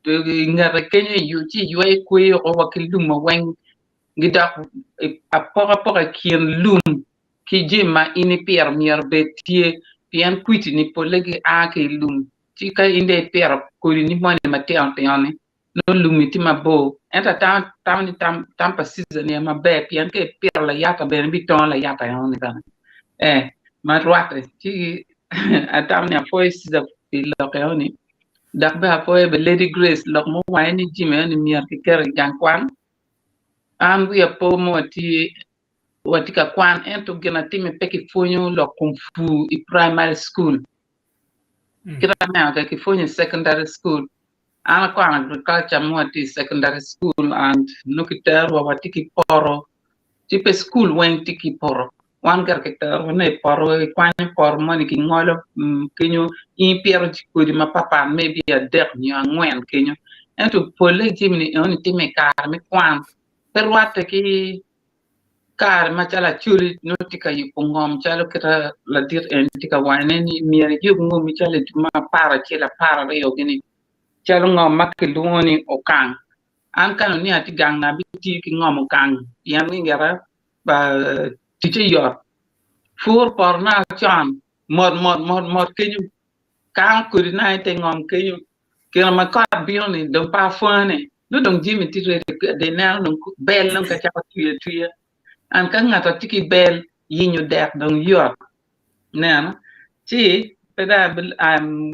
ingete kenyo ci iyweyo kweyo woko wa ki lum weng gidok apokapoka i kin lum ki jami ma in ipito myero obed tye pien kwidi-ni polle gia ki i lum. Ci ka in dong ipito kodini moni matino tino-ni, nongo lumi tye mabor. Ento atamo ni tam pa Caesar-ni aye maber pien ka ipito layata bene ibitongo layata enoni bene ee ma rwatte. Ci atamo ni apwoyo Caesar pi lok enoni dok bene apwoyo bene Lady Grace lok muwange ni jami enoni myero kiket i gang kwan. An wiya po mo atye watye ka kwan ento gin atime pe kipwonyo lok kom pur i primary school. Kit aneno kwede kipwonyo i secondary school. An akwano agriculture ma watye i secondary school and nongo kiterowa watye ki poto ci pe school weng tye ki poto wan gire kiterowa nongo i poto ikwanyo poto moni kingolo kenyo in ipito kodi mapatpat maybe adek nyo angwen kenyo ento polle jami-ni enoni timme i kare me kwan pe rwatte ki Kare macalo Acholi nongo tye ka yubo ngom calo kita ladit eni tye ka wacone ni myero iyub ngomi calo i dwe me aparacel apararyo gini calo ngom ma kilwongo ni okang. An ka nongo ni atye gang na abitiyo ki ngom okang pien ni ngeta ticce yot pur potona con mot mot mot mot kenyo kano kodina i te ngom kenyo Kine ma kot bino ni dong pe apwone nongo dong jami tye ready dong ineno dong bel dong ka cako twi atwiya and ka ngat tye ki bel yenyo dek dong yot ineno ci pe dong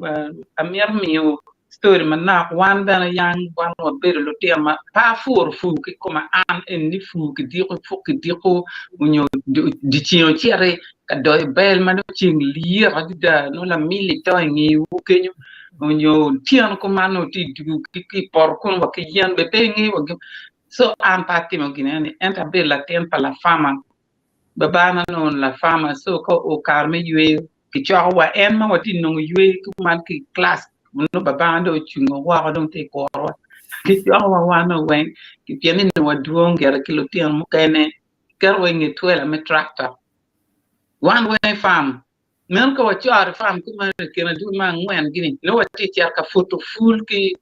amito miyo story manok wan bene yang wan wabedo lutino ma pe apuro pur kikoma an eni ni pur kidiko puk kidiko nyo dyeceng ociti ka doyo bel ma nongo ceng lyet adada nongo lamili to ingewu kenyo onyo otyeno kuman nongo tye idwogo ki i poto kunu wa ki yen bene pe ingeyo wa gin so an pe atimo gin eni ento abedo latin pa lafama babana nongo lafama so ka oo kare me yweyo kicoko wa en ma watye nongo yweyo kuman ki i class nongo babana dong ocungo woko dong tye kurowa kicoko wa wan weng pien ni nongo wadwong gire ki lutino mukene kiketo wa inge twela me tractor wan weng i farm Meno ka wacoro i farm kumeno i kine dwe me angwen gini nongo watye ka cito ka pwuto pul ki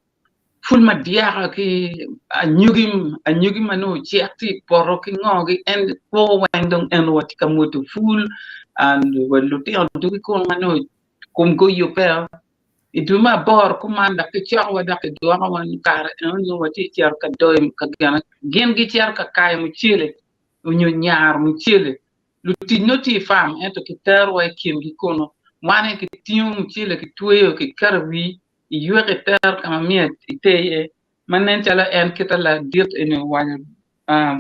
pul madyaka ki anyogi anyogi ma nongo ocek tye i poto ki ngo gi en kwo weng dong eno watye ka mwodo pul and wa lutino dugi kunu ma nongo komgi oyubbe-o i dwe me aboro kuman dok kicokowa dok kidwokowa kare eno nongo watye ka cito ka doyo ka gine gin gicito ka kayo mucele onyo nyaro mucele Lutic nongo tye i farm ento kiterowa i kingi kunu. Wan aye kitingo mucele kitweyo kiketo i wii iyweko itero ka ma myero iter iye ma nen calo en kite ladit eni owaco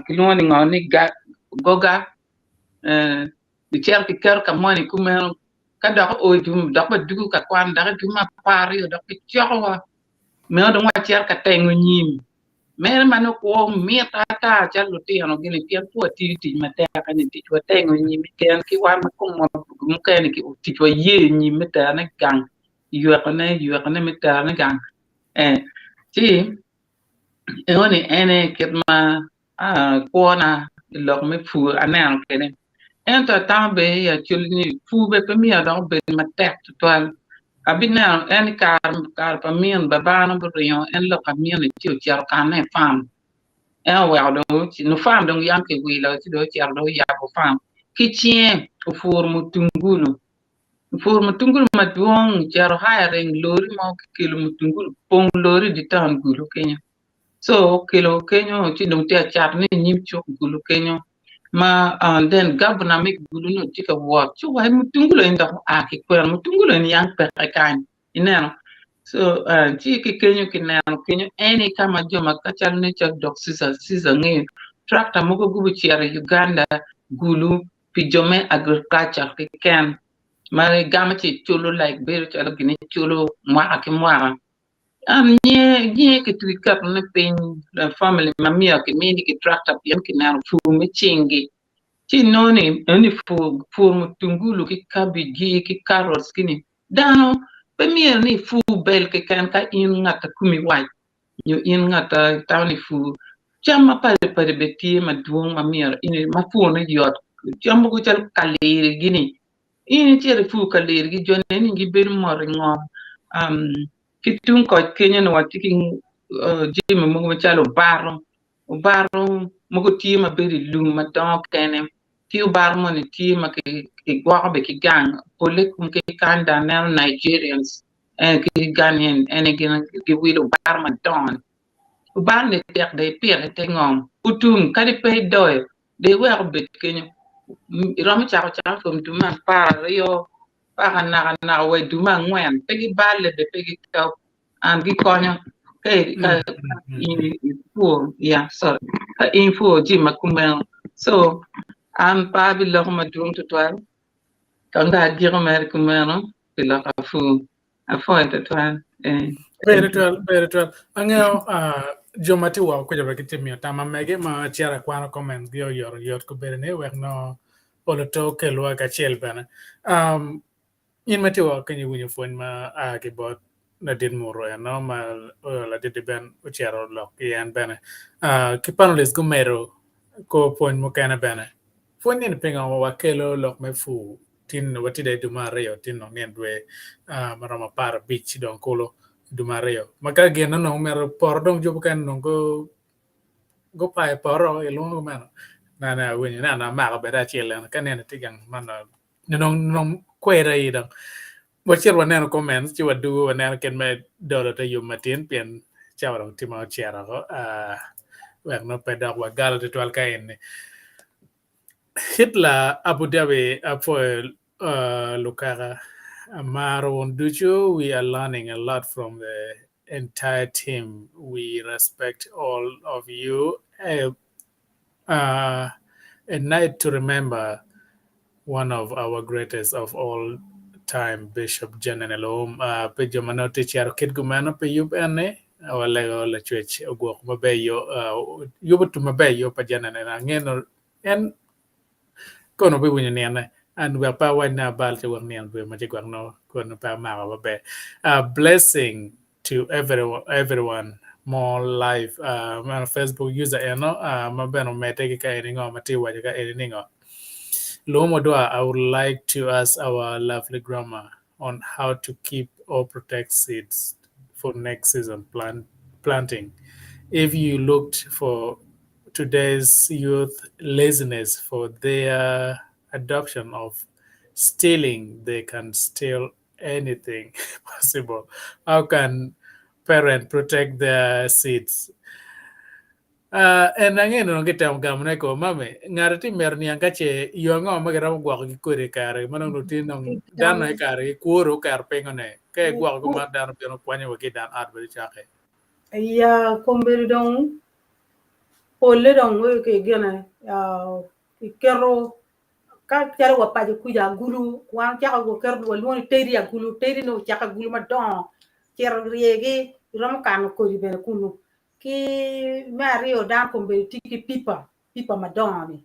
kilwongo ni ngo ni goga kicito kiketo ka moni kumeno ka dok oo i dwe dok wadwogo ka kwan dok i dwe me apararyo dok kicokowa meno dong wacito ka tengo nyim. Mere ma nongo kwo mit ata calo lutino gini pien pe watiyo tic matek eni ticwa tengo nyim keken ki wan ma komwa mukene ticwa ye nyim me terone gang ywekone ywekone me terone gang ci enoni en aye kit ma kwona i lok me pur aneno kwede ento atamo bene i acholi ni pur bene pe myero dok obed matek tutwal abineno en i kare pa min babana guringo en lok pa minne ci ocito kanne i farm en oweko dong nyo farm dong yam kiwilo ci dong ocito dong oyabo farm ki cinge opuro mutungulu opuro mutungulu madwong ocito hiring lori mo kikelo mutungulu opong lori i dye taun Gulu kenyo. So okelo kenyo ci dong tye ka catone i nyim cuk Gulu kenyo ma then gavana me Gulu nongo tye ka wot ci owaco ni mutungulo eni dok oa ki kwene mutungulo eni yam peke kany ineno so ci ki kenyo kineno kenyo en aye ka ma jo ma ka calo nen calo dok Caesar ngeyo tractor mogo gucito i Uganda Gulu pi jo me agriculture keken ma igamo ci iculo like bedo calo gin iculo mwaka ki mwaka. An nyinge nyinge kitwi ketone piny family ma myero kiminigi tractor pien kineno pur me cinggi ci inongo ni eni pur pur mutungulu ki kabij gi ki carrots gini dano pe myero ni ipur bel keken ka in ngat a komi wac nyo in ngat a itamo ni ipur cam mapadi padi bene tye madwong ma myero in ma purne yot cam mogo calo kaliri gini In icito ipur ka lirgi, jo-ni eni gibedo mot i ngom. Ki tung koc kenyo ni watye ki jami mogo macalo obaro, obaro mogo tye ma bedo i lum ma dongo kene, ki obaro moni tye ma kigwoko bene ki gang, polle ki kany dong aneno Nigerians ki Ghanaian ene gin giwilo obaro madongo-ni. Obaro-ni tek dong ipito i te ngom, otum kadi pe idoyo Dong iwek obed kenyo. Iromo cako cam i kom dume apararyo paka nakanaka wa i dume angwen. Pe giballe bene pe gitop and gikonyo ka in ipur yeah sorry ka in ipuro jami ma kumeno. So an pe abiloko madwong tutwal kong dong agiko mere kumeno pi lok apur. Apwoyo tutwal. Eh. Ber tutwal, ber tutwal. Angeyo uh, jo ma tye woko kwede gitye miyo tam ma mege ma acito akwano comments gi oyot oyot kobedo ni wek no olo to okelwa kacel bene. Um, in ma tye woko kenyo iwinyo pwony ma a ki bot ladit muto eno ma uh, ladit Ben ocito lok ki en bene. Uh, ki panelists gumedo kor pwony mukene bene. Pwony ni pingo wakelo lok me pur Tin watye dong i dwe me aryo, tin dong nino dwe ma romo 15 dong kulu dwe me aryo. Ma ka gin onongo myero poto dong jo mukene onongo go gupayo poto ilwongo kumeno. Nene awinyo ni an amako bene acel eno ka nino tye gang man nongo nongo kweda aye dong. Wacito waneno comments ci wadugo waneno kit me dolo te yub matin pien cawa dong tye ma ocito oko wek nongo pe dok wagalo tutwal ka eni. Hitler Abu Dhabi apwoyo lukaka amaro wun ducu we are learning a lot from the entire team we respect all of you a night to remember one of our greatest of all time Bishop Janene Luwum pi jo ma nongo tye cito kit gumeno pi yub eni walego lacwec ogwok maber yub otum maber yub pa Janene ange En kono obiwinyo nine and wek pe awac ni abal ci wek nino dwe ma ci gwek nongo kono pe amako maber. Uh, blessing to everyone, everyone more life. Uh, meno Facebook user eno uh, ma bene omedde ki ka eni ngo ma tye waco ka eni ni ngo. Lumo Odwa, I would like to ask our lovely grandma on how to keep or protect seeds for next season plant, planting. If you looked for today's youth laziness for their adoption of stealing, they can steal anything possible. How can parents protect their seeds? Uh, en ange nongo gitemo gamone ko mami ngati tye mito niang ka ce yo ango ma giromo gwoko ki kodi i kare ma nongo lutini dong dano i kare ki kworo oketo pingone ka igwoko kuman dano bino kwanyo wa ki i dan ot bedo cokke. Ya kombeddi dong polle dong gine iketo ka calo wa paco kuca agulu wan ocako waketo walwongo ni tedi agulu tedi ni ocako agulu madongo cito ryegi iromo kano kodi bene kunu ki me aryo dano kombeddi tye ki pipa pipa madongo ni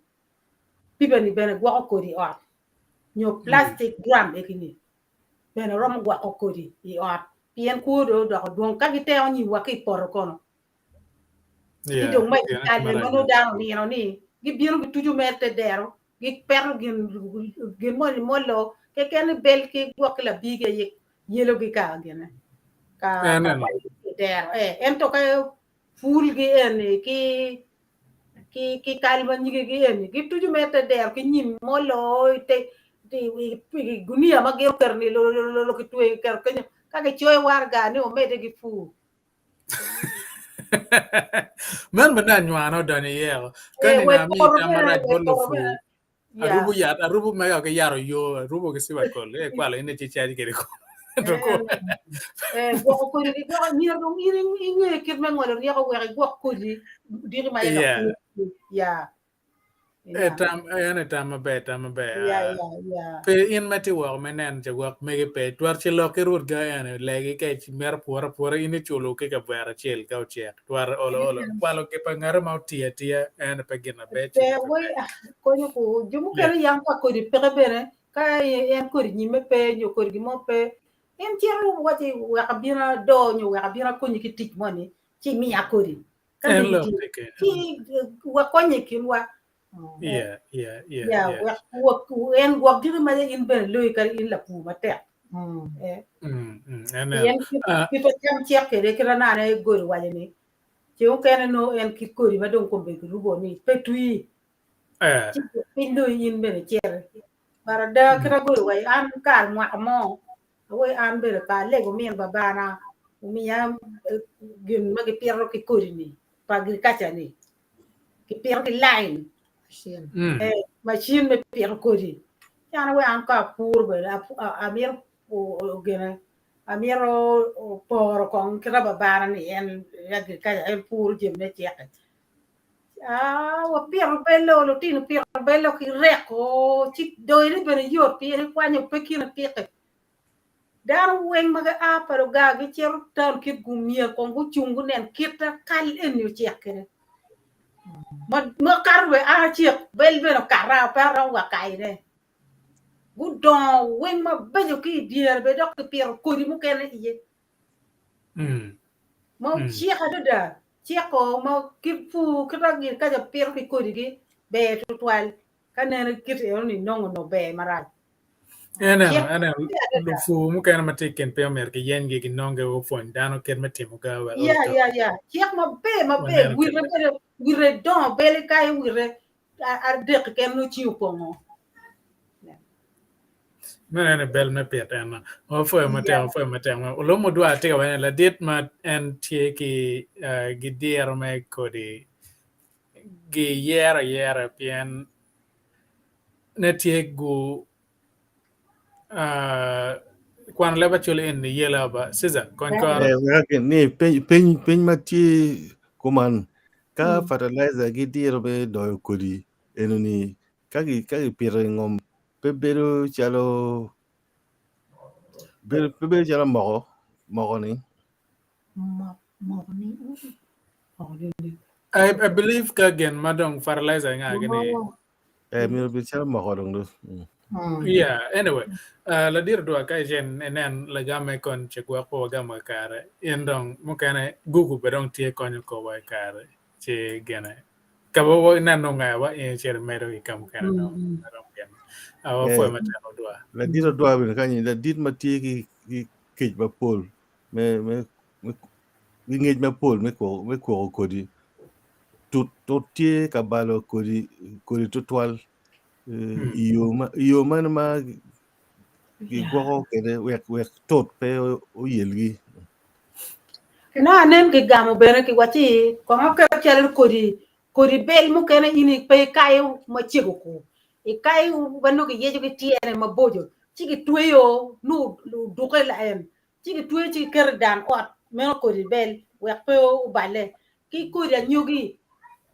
pipa ni bene gwoko kodi i ot nyo plastic drum eki-ni bene romo gwoko kodi i ot pien kwo dong odoko dwong ka giteko nyim wa ki i poto kono ci dong ma i ma nongo dano onino ni gibino gituco mere te dero gipeto gin gin moni molo keken ni bel ki gwok ki labigi aye yelogi ka gine ka dero eh ento ka pulgi eni ki ki ki kal ma nyigegi eni gituco mere te dero ki nyim molo i te i gunia ma gin oketo ni lolololo kitweyo kiketo kenyo ka gicoyo waraga ni omedde ki pur. Meno bene anywano odonyo iye o. Ka Eh, nino wek amiyi poto tam bene, marac wek bot poto lupur, bene. Yeah. arubo yat, arubo mega ki yat oyo, arubo ki cibakol, ee kwalo in ci caji kede kome. Eh, eh, gwoko kodi ki gwoko myero dong in inge kit me ngolo ryeko wek igwok kodi diki ma Yeah. ya. Eh, tam, en aye tam maber, tam maber. Ya, Ah, ya, ya. Pe in ma tye woko me neno ca gwok mege pe. Twero ci lok ki rwot ga ene, legi ka imito pworo apwora in iculo ki kavera acel ka ocek. Twero olo olo. Kwalo gi pa ngati ma otiyo atiya ene pe gin maber. Pe, wai, ah, konyo ku jo mukene yam ka kodi peke bene, ka en kodi nyimme pe nyo kodi gin mo pe, en cito waci wek abin ado nyo wek abin akonyi ki tic moni, ci imiya kodi. Ka En megi lok tye, tye kene. ci wakonye i kinwa. Yeah, yeah, yeah, Yeah, yeah. wek wek en gwok giki ma in bene loyi kadi in lapur matek. Eh, Mm, mm, en en. pien kit Ah, kit cam cek kwede kit anane godi waco ni ceng mukene nongo en kit kodi ma dong kombe kirubo ni pe twi eh, ci piny dong in bene iciti. But ada kit mm, agodi waco an kare mwaka mo Awobi an bene pe alego min babana omiya gin ma gipito ki kodi-ni pa agriculture-ni kipito ki line macin me pito kodi ci an awobi an ka apuro bene amito gine amito poro kong kit ma babana-ni en agriculture en puro jami me ceke wapito bel-lo lutino pito bel-lo ki reko ci doyone bene yot pien ikwanyo pe kine pike Dano weng ma gia pa lugar gicito taun kit gumyero kong gucung gunen kit a kal eni ocek kwede. Ma kato bene an acek bel bene okata pe aromo wa kayone. Gudongo weng mabeco ki i dyere bene dok kipito kodi mukene iye. Ma ocek adada ceko ma kit pur kit ma gin kaca pito ki kodigi ber tutwal ka neno kit enoni nongo onongo ber marac. Eneno, eneno, lupur mukene ma tye i kin piny omyero giyenygi ginonge gupwony dano kit me timo ga wek Ya, ya, ya. Cik maber, maber. Waneno Wite bene, wite dongo bele kayo wite adek keken nongo cing opongo. Meno ene bel me pit en. Wapwoyo matek, wapwoyo matek. Olum odwar tye ka waco ni ladit ma en tye ki gidiro me kodi giyero ayera pien ne tye gu kwano leb acoli eni yelo ba Caesar kony kore. Eh, wek ni piny piny piny ma tye kuman ka fertilizer gi diro me doyo kodi enoni ka gi ka gipito i ngom pe bedo calo bedo pe bedo calo moko moko ni Moko ni I, I believe ka gin ma dong fertilizer nga gini. Eh, myero obed calo moko dong do. Mm. Yeah, anyway, uh, ladiro dwa ka icen inen lagame kon ce gwok pe wagamo i kare. In dong mukene Google be dong tye konyo kowa i kare ci gene. Ka ba wa inen nongo ngaya wa in icito imedo i ka mukene dong. Dong gin. Uh, wapwoyo Eh, matek odwa. ladit odwa bene kanyi ladit ma tye ki ki kec mapol me me me ki ngec mapol me kwoko me kwoko kodi tut tut tye ka balo kodi kodi tutwal eh, i yo ma i yo meno ma gigwoko kwede wek wek tut pe oyelgi. Na anen gigamo bene kiwacci kong oket calo kodi kodi bel mukene in pe ikayo macego ku ikayo ma nongo giyeco ki tyene maboco ci gitweyo nongo oduke laen ci gitweyo ci giketo i dan ot meno kodi bel wek pe oballe. Ki kodi anyogi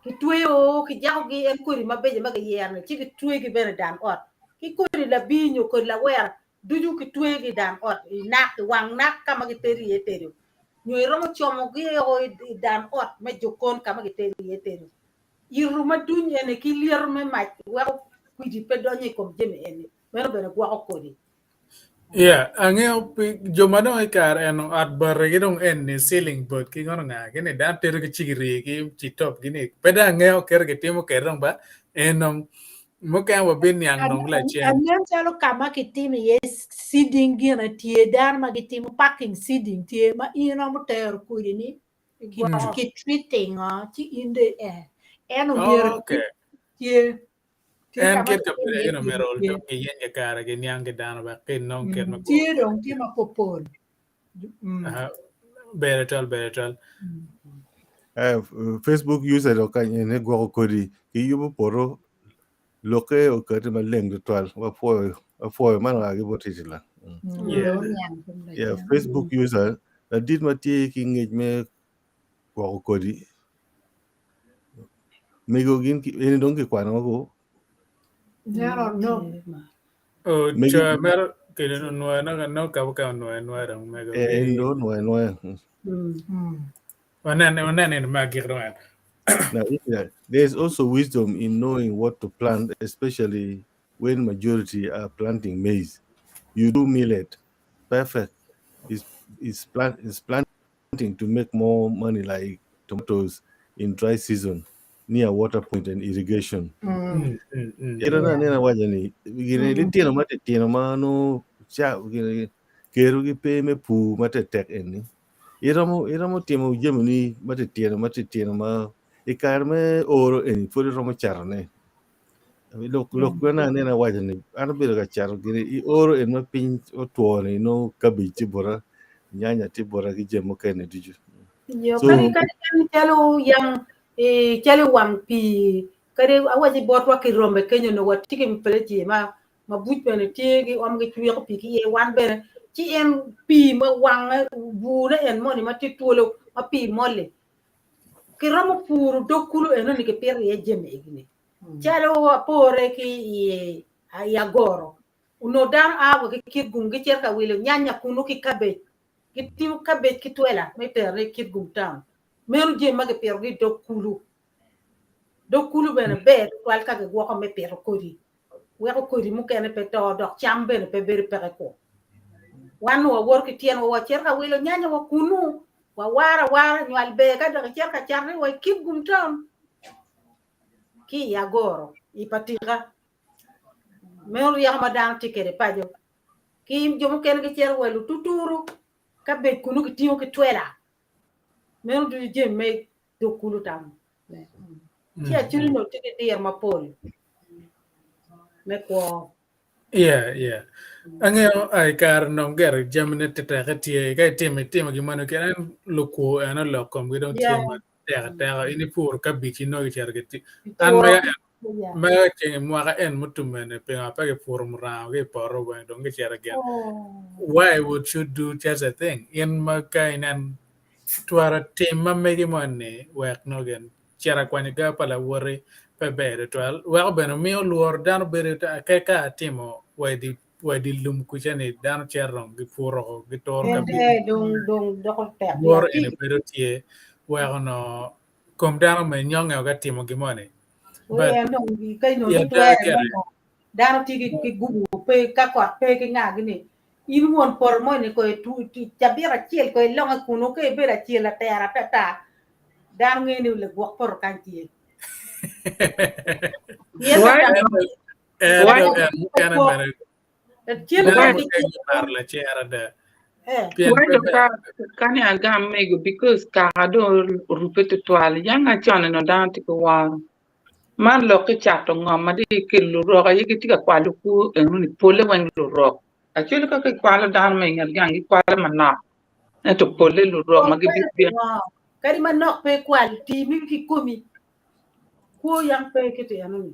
kitweyo kijakogi en kodi mabeco ma giyero-ni ci gitweyogi bene i dan ot. Ki kodi labir nyo kodi lawera ducu kitweyogi i dan ot i nak i wang nak ka ma gitedo iye tedo nyo iromo comogi o i dan ot me jokon ka ma gitedo iye tedo. Yito ma duny eni ki lyeto me mac weko kwidi pe donyo i kom jami eni meno bene gwoko kodi. Yeah, angeyo pi jo ma dong i kare eno ot bati ki dong eni ceiling bot ki ngono nga gini dano tedo ki cigiri ki citop gini pe dong angeyo kit gitimo kwede dong ba en dong mukene wabiniang dong lacen. Anen calo ka ma kitimo iye seeding gine tye dano ma gitimo packing seeding tye ma in iromo tero kodi ni ki treating-o ci in dong eh ento myero Okay. tye Tye En ka ma kit kabedo gitimo iye eno myero tye. dong giyeny kakare giniang ki dano wek ginong kit me Tye gwoko. dong tye mapopol. Mm. Aha, Ber twatwal, ber twatwal. Eh, Facebook user dok kany ene gwoko kodi ki yubo poto lokke okati maleng tutwal wapwoyo wapwoyo man oa ki bot Titila. Mm. Mm, Yeah. dong oniang tung Yeah, lacen. Facebook user ladit ma tye ki ngec me gwoko kodi mego gin ki eni dong kikwano woko. Neno no. Oh, Megi- co mero kede onwoyo no no ka ka onwoyo nwoyo dong mego. Eh, en do nwoyo nwoya. Mm. Mm. Wanen wanen in ma gik dong en. Now, yeah, there's also wisdom in knowing what to plant, especially when majority are planting maize. You do millet, perfect. Is is plant is planting to make more money, like tomatoes in dry season near water point and irrigation. Mm. Mm, mm, mm. Ero na nena wacho ni gine Mm. litino matitino ma no cha gine kero gi pe me pur matetek eni. Iromo iromo timo jami ni matitino matitino ma i kare me oro eni pud iromo catone. Lok lok kwena aneno awaco ni an abedo ka cato gine i oro eni ma piny otwo ni nongo kabej tye bota, nyanya tye bota ki jami mukene ducu. Yo, So kadi kadi en calo yang eh, calo wang pii kadi awaci botwa ki rombe kenyo no watye ki mufeleji ma mabuc bene tye gi om gicwiko pii ki iye wan bene ci en pii ma wange bure en moni ma tye twolo ma pii moli kiromo puro dog kulu enoni kipito iye jami egini calo apore ki i i agoro onongo dano a wa ki Kitgum gicito ka wilo nyanya kunu ki kabej gitingo kabej ki twela me terone i Kitgum town meno jami ma kipitogi i dog kulu dog kulu bene ber tutwal ka gigwoko me pito kodi weko kodi mukene pe to dok cam bene pe bedo peke kwo wan wawoto ki tyenwa wacito ka wilo nyanya wa kunu wawaro awara nywal ber ka dok icito ka catone wa i Kitgum town ki i agoro i patika meno ryeko ma dano tye kwede paco ki jo mukene gicito wa i lututuru ka bed kunu gitingo ki twela meno ducu jami me dog kulu tamo ci actually onongo tye ki diro mapol me kwo. Yeah, yeah. Angeyo i kare nong gero jamine teteke tye ka itimo itimo gin moni keken en lukwo en olok komgi dong tye Yeah. ma tek ateka in ipuro kabij inongo gicito giti an Ituro. mega en Yeah. mega ceng mwaka en mutumene pingo pe gipuro murango ki i poto weng dong gicito gin Oh. why would you do such a thing in ma ka inen twero tim ma megi moni wek nongo gin cito akwanyo ga pa lawoti pe ber tutwal weko bene miyo lworo dano bedo ke ka atimo wa i di wa i di lum kuca ni dano cito dong gipuro gituro En kabij de dong dong doko tek lworo ya eni bedo tye weko no kom dano me nyonge ka timo gin moni but en dong ka inongo i ada twere gire mo dano tye ki ki gubu pe ka kot pe ki nga gini in won poto moni ko cabit acel ko ilonge kunu ka ibedo acel atera atata dano ngeyo ni lagwok poto kany tye. Pien Why? En Why? dong en mukene bene Cen dano Why? mukene gimaro lacer ada Eh. pien Why pe dong ber ka kani agam mego because kaka dong orupe tutwal yang acon eno dano tye ki woro man lok ki cato ngom ma dong ikelo lurok aye gitye ka kwalo kwo enoni pole weng lurok actually ka kikwalo dano ma inget gang gikwalo manok ento pole lurok ma gibibino Kadi manok pe kwal timi kikomi kwo yang pe kiti enoni.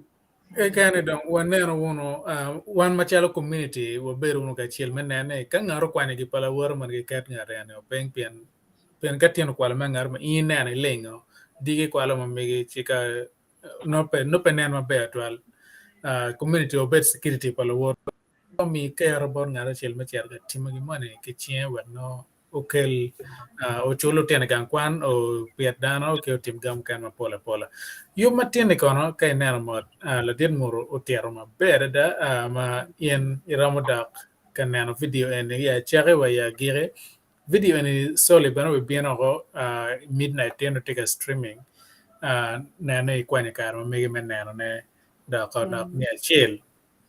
Kekene dong waneno wunu uh, wan macalo community wabedo wunu kacel me nene ka ngat okwanyo gi pa lawote mondo giket ngat eni opiny pien pien ka tyen okwalo me ngat mo in ineno ilingo diki kwalo ma megi ci ka nongo pe nongo pe nen maber twal uh, community obed security pa luwote omi kero bot ngat acel me cito ka timo gin moni ki cinge wek nongo okel uh, ocul lutino i gang kwan opit dano ki otim ga mukene mapol apola. Yub matin-ni kono ka ineno mot uh, ladit Muru otito maber adada uh, ma in iromo dok ka neno video eni i acaki wa i agiki. Video eni soli bene obibino oko uh, midnight tin tye ka streaming uh, nene ikwanyo kare ma megi me nenone dok dok ni acel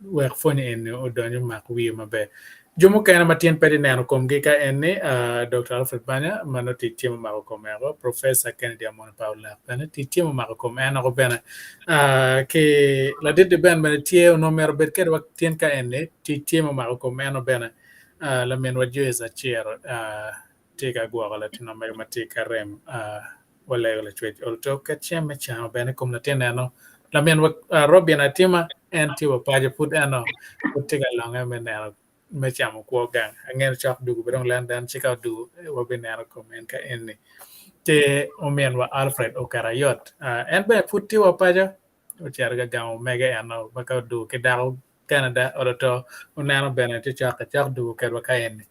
wek pwonyo eni odony omak wiye maber. Jo mukene ma tyen pe tye neno komgi ka en ni uh, Dr. Alfred Banya ma nongo tic tye momako kom eko, Professor Kennedy Amone Paulak bene tic tye momako kom en oko bene. Uh, ki ladit di Ben bene tye onongo myero obed kwedwa tyen ka en ni tic tye momako kom eno bene. Uh, laminwa Joyce Acero uh, tye ka gwoko latin omego ma tye ka rem uh, walego lacwec olto ka cem me camo bene i kom latin eno. Laminwa uh, Robin Atima en tye wa paco pud eno pud tye ka longe me neno me camo kwo gang. Angeyo cok dugu be dong London ci ka odugu wabineno kom en ka eni. Ci ominwa Alfred Okerayot uh, en bene pud tye wa paco. ocito ka gamo mege eno ma ka odwogo ki dako Canada oloto oneno bene tye cok acok dwogo kedwa ka eni.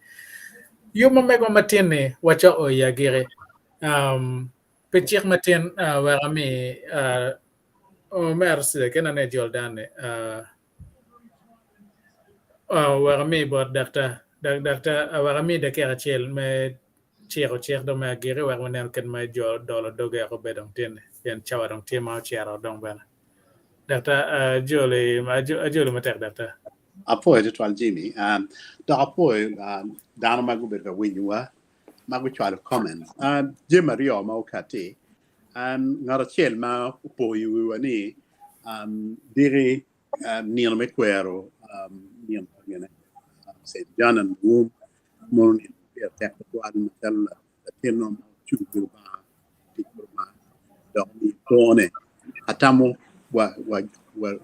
Yub ma megwa matin-ni wacok o i agiki. Um, pi cik matin uh, wek ami uh, omera Cida kena ne jol dan-ni uh, uh, wek ami bot daktar daktar uh, wek ami dakika acel me ciko cik dong me agiki wek waneno kit ma jo dolo doge oko bed dong tin-ni pien cawa dong tye ma ocito dong bene. Daktar ajoli ajoli matek daktar. Apwoyo tutwal Jimmy. Um, dok apwoyo um, dano ma gubedo ka winyowa ma gucwalo comments. Um, jami aryo ma okati. Um, ngat acel ma opoyo wiwa ni um, diki um, nino me kwero um, nino pa gine um, St. John and Womb mono nino pire tek tutwal macalo latin mo ma ocung pi Lubanga, tic pa Lubanga dok omiyo kwone. Atamo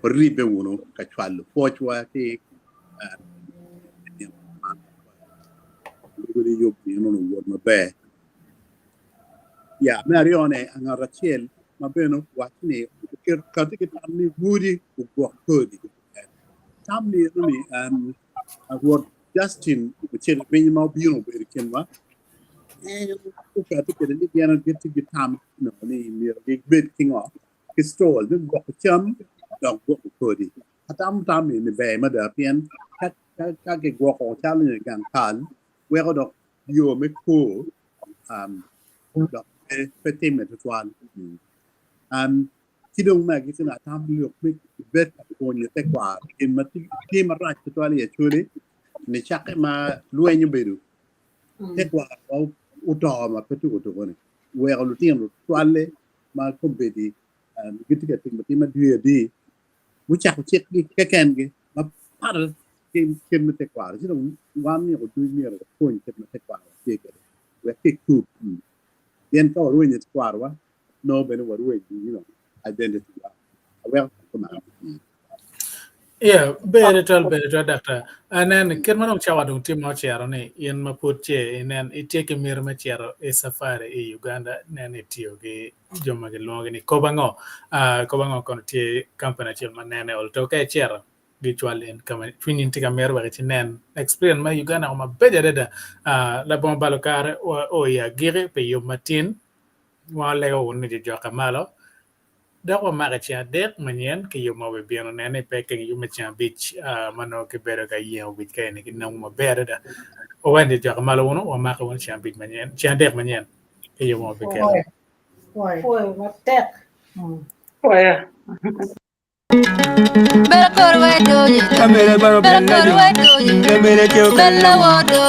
waribbe wunu ka cwalo pwocwa ki nino man. Lubo ni yub nino ni owot maber. Ya, me aryone, ngat acel ma bene owaco ni kati ki tam ni rwodi ogwok kodi. Tam ni eno ni Rwot Justin ocito piny ma obino obedo i kinwa, en okati kwede ni gin gitye ki tam nongo ni myero gibed ki ngo ki stores me gwoko cam dok gwoko kodi. Atamo tam ni ber mada pien ka, ka, ka gigwoko calo nyo i gang kal weko dok yo me kwo um, dok pe, pe timme tutwal. Mm. Um, Ki dong me agikkine atamo lok me bed ka pwonyo tekwaro gin ma tye marac tutwal i Acholi nicakke ma lweny obedo tekwaro ma oto ma pe tuko tuko-ni weko lutino tutwalle ma kombeddi gitye ka timo tim adwi adi gucako cikgi kekengi ma pat ki kit me tekwaro ci dong wan myero duc myero wapwony kit ma tekwaro tye kwede wek kikub pien ka warwenyo tekwarowa nongo bene warweny you know, identity wa aweko kuman. Yeah, ber tutwal, ber tutwal daktar. Anen kit ma dong cawa dong tye ma ocito ni in ma pud tye inen itye ki miti me cito i safari i Uganda nen itiyo ki jo ma gilwongogi ni Kobango. Uh, Kobango kono tye company acel ma nene ol to ka icito gicwal in ka ma cwinyi tye ka mito wek icinen experience ma Uganda mabeco adada. Uh, labongo balo kare wa o i agiki pi yub matin Wan walego wunu ni jojokke malo, dok wamako i ceng adek manyen ki yub ma wubibino neno ni pe keng yub me ceng abic ma nongo kibedo ka yengo wic ka eni ki nongo maber adada. Wawen jojokke malo wunu, wamako wunu ceng abic manyen, ceng adek manyen ki yub ma wubikelo. Pwoyo matek. Pwoyo.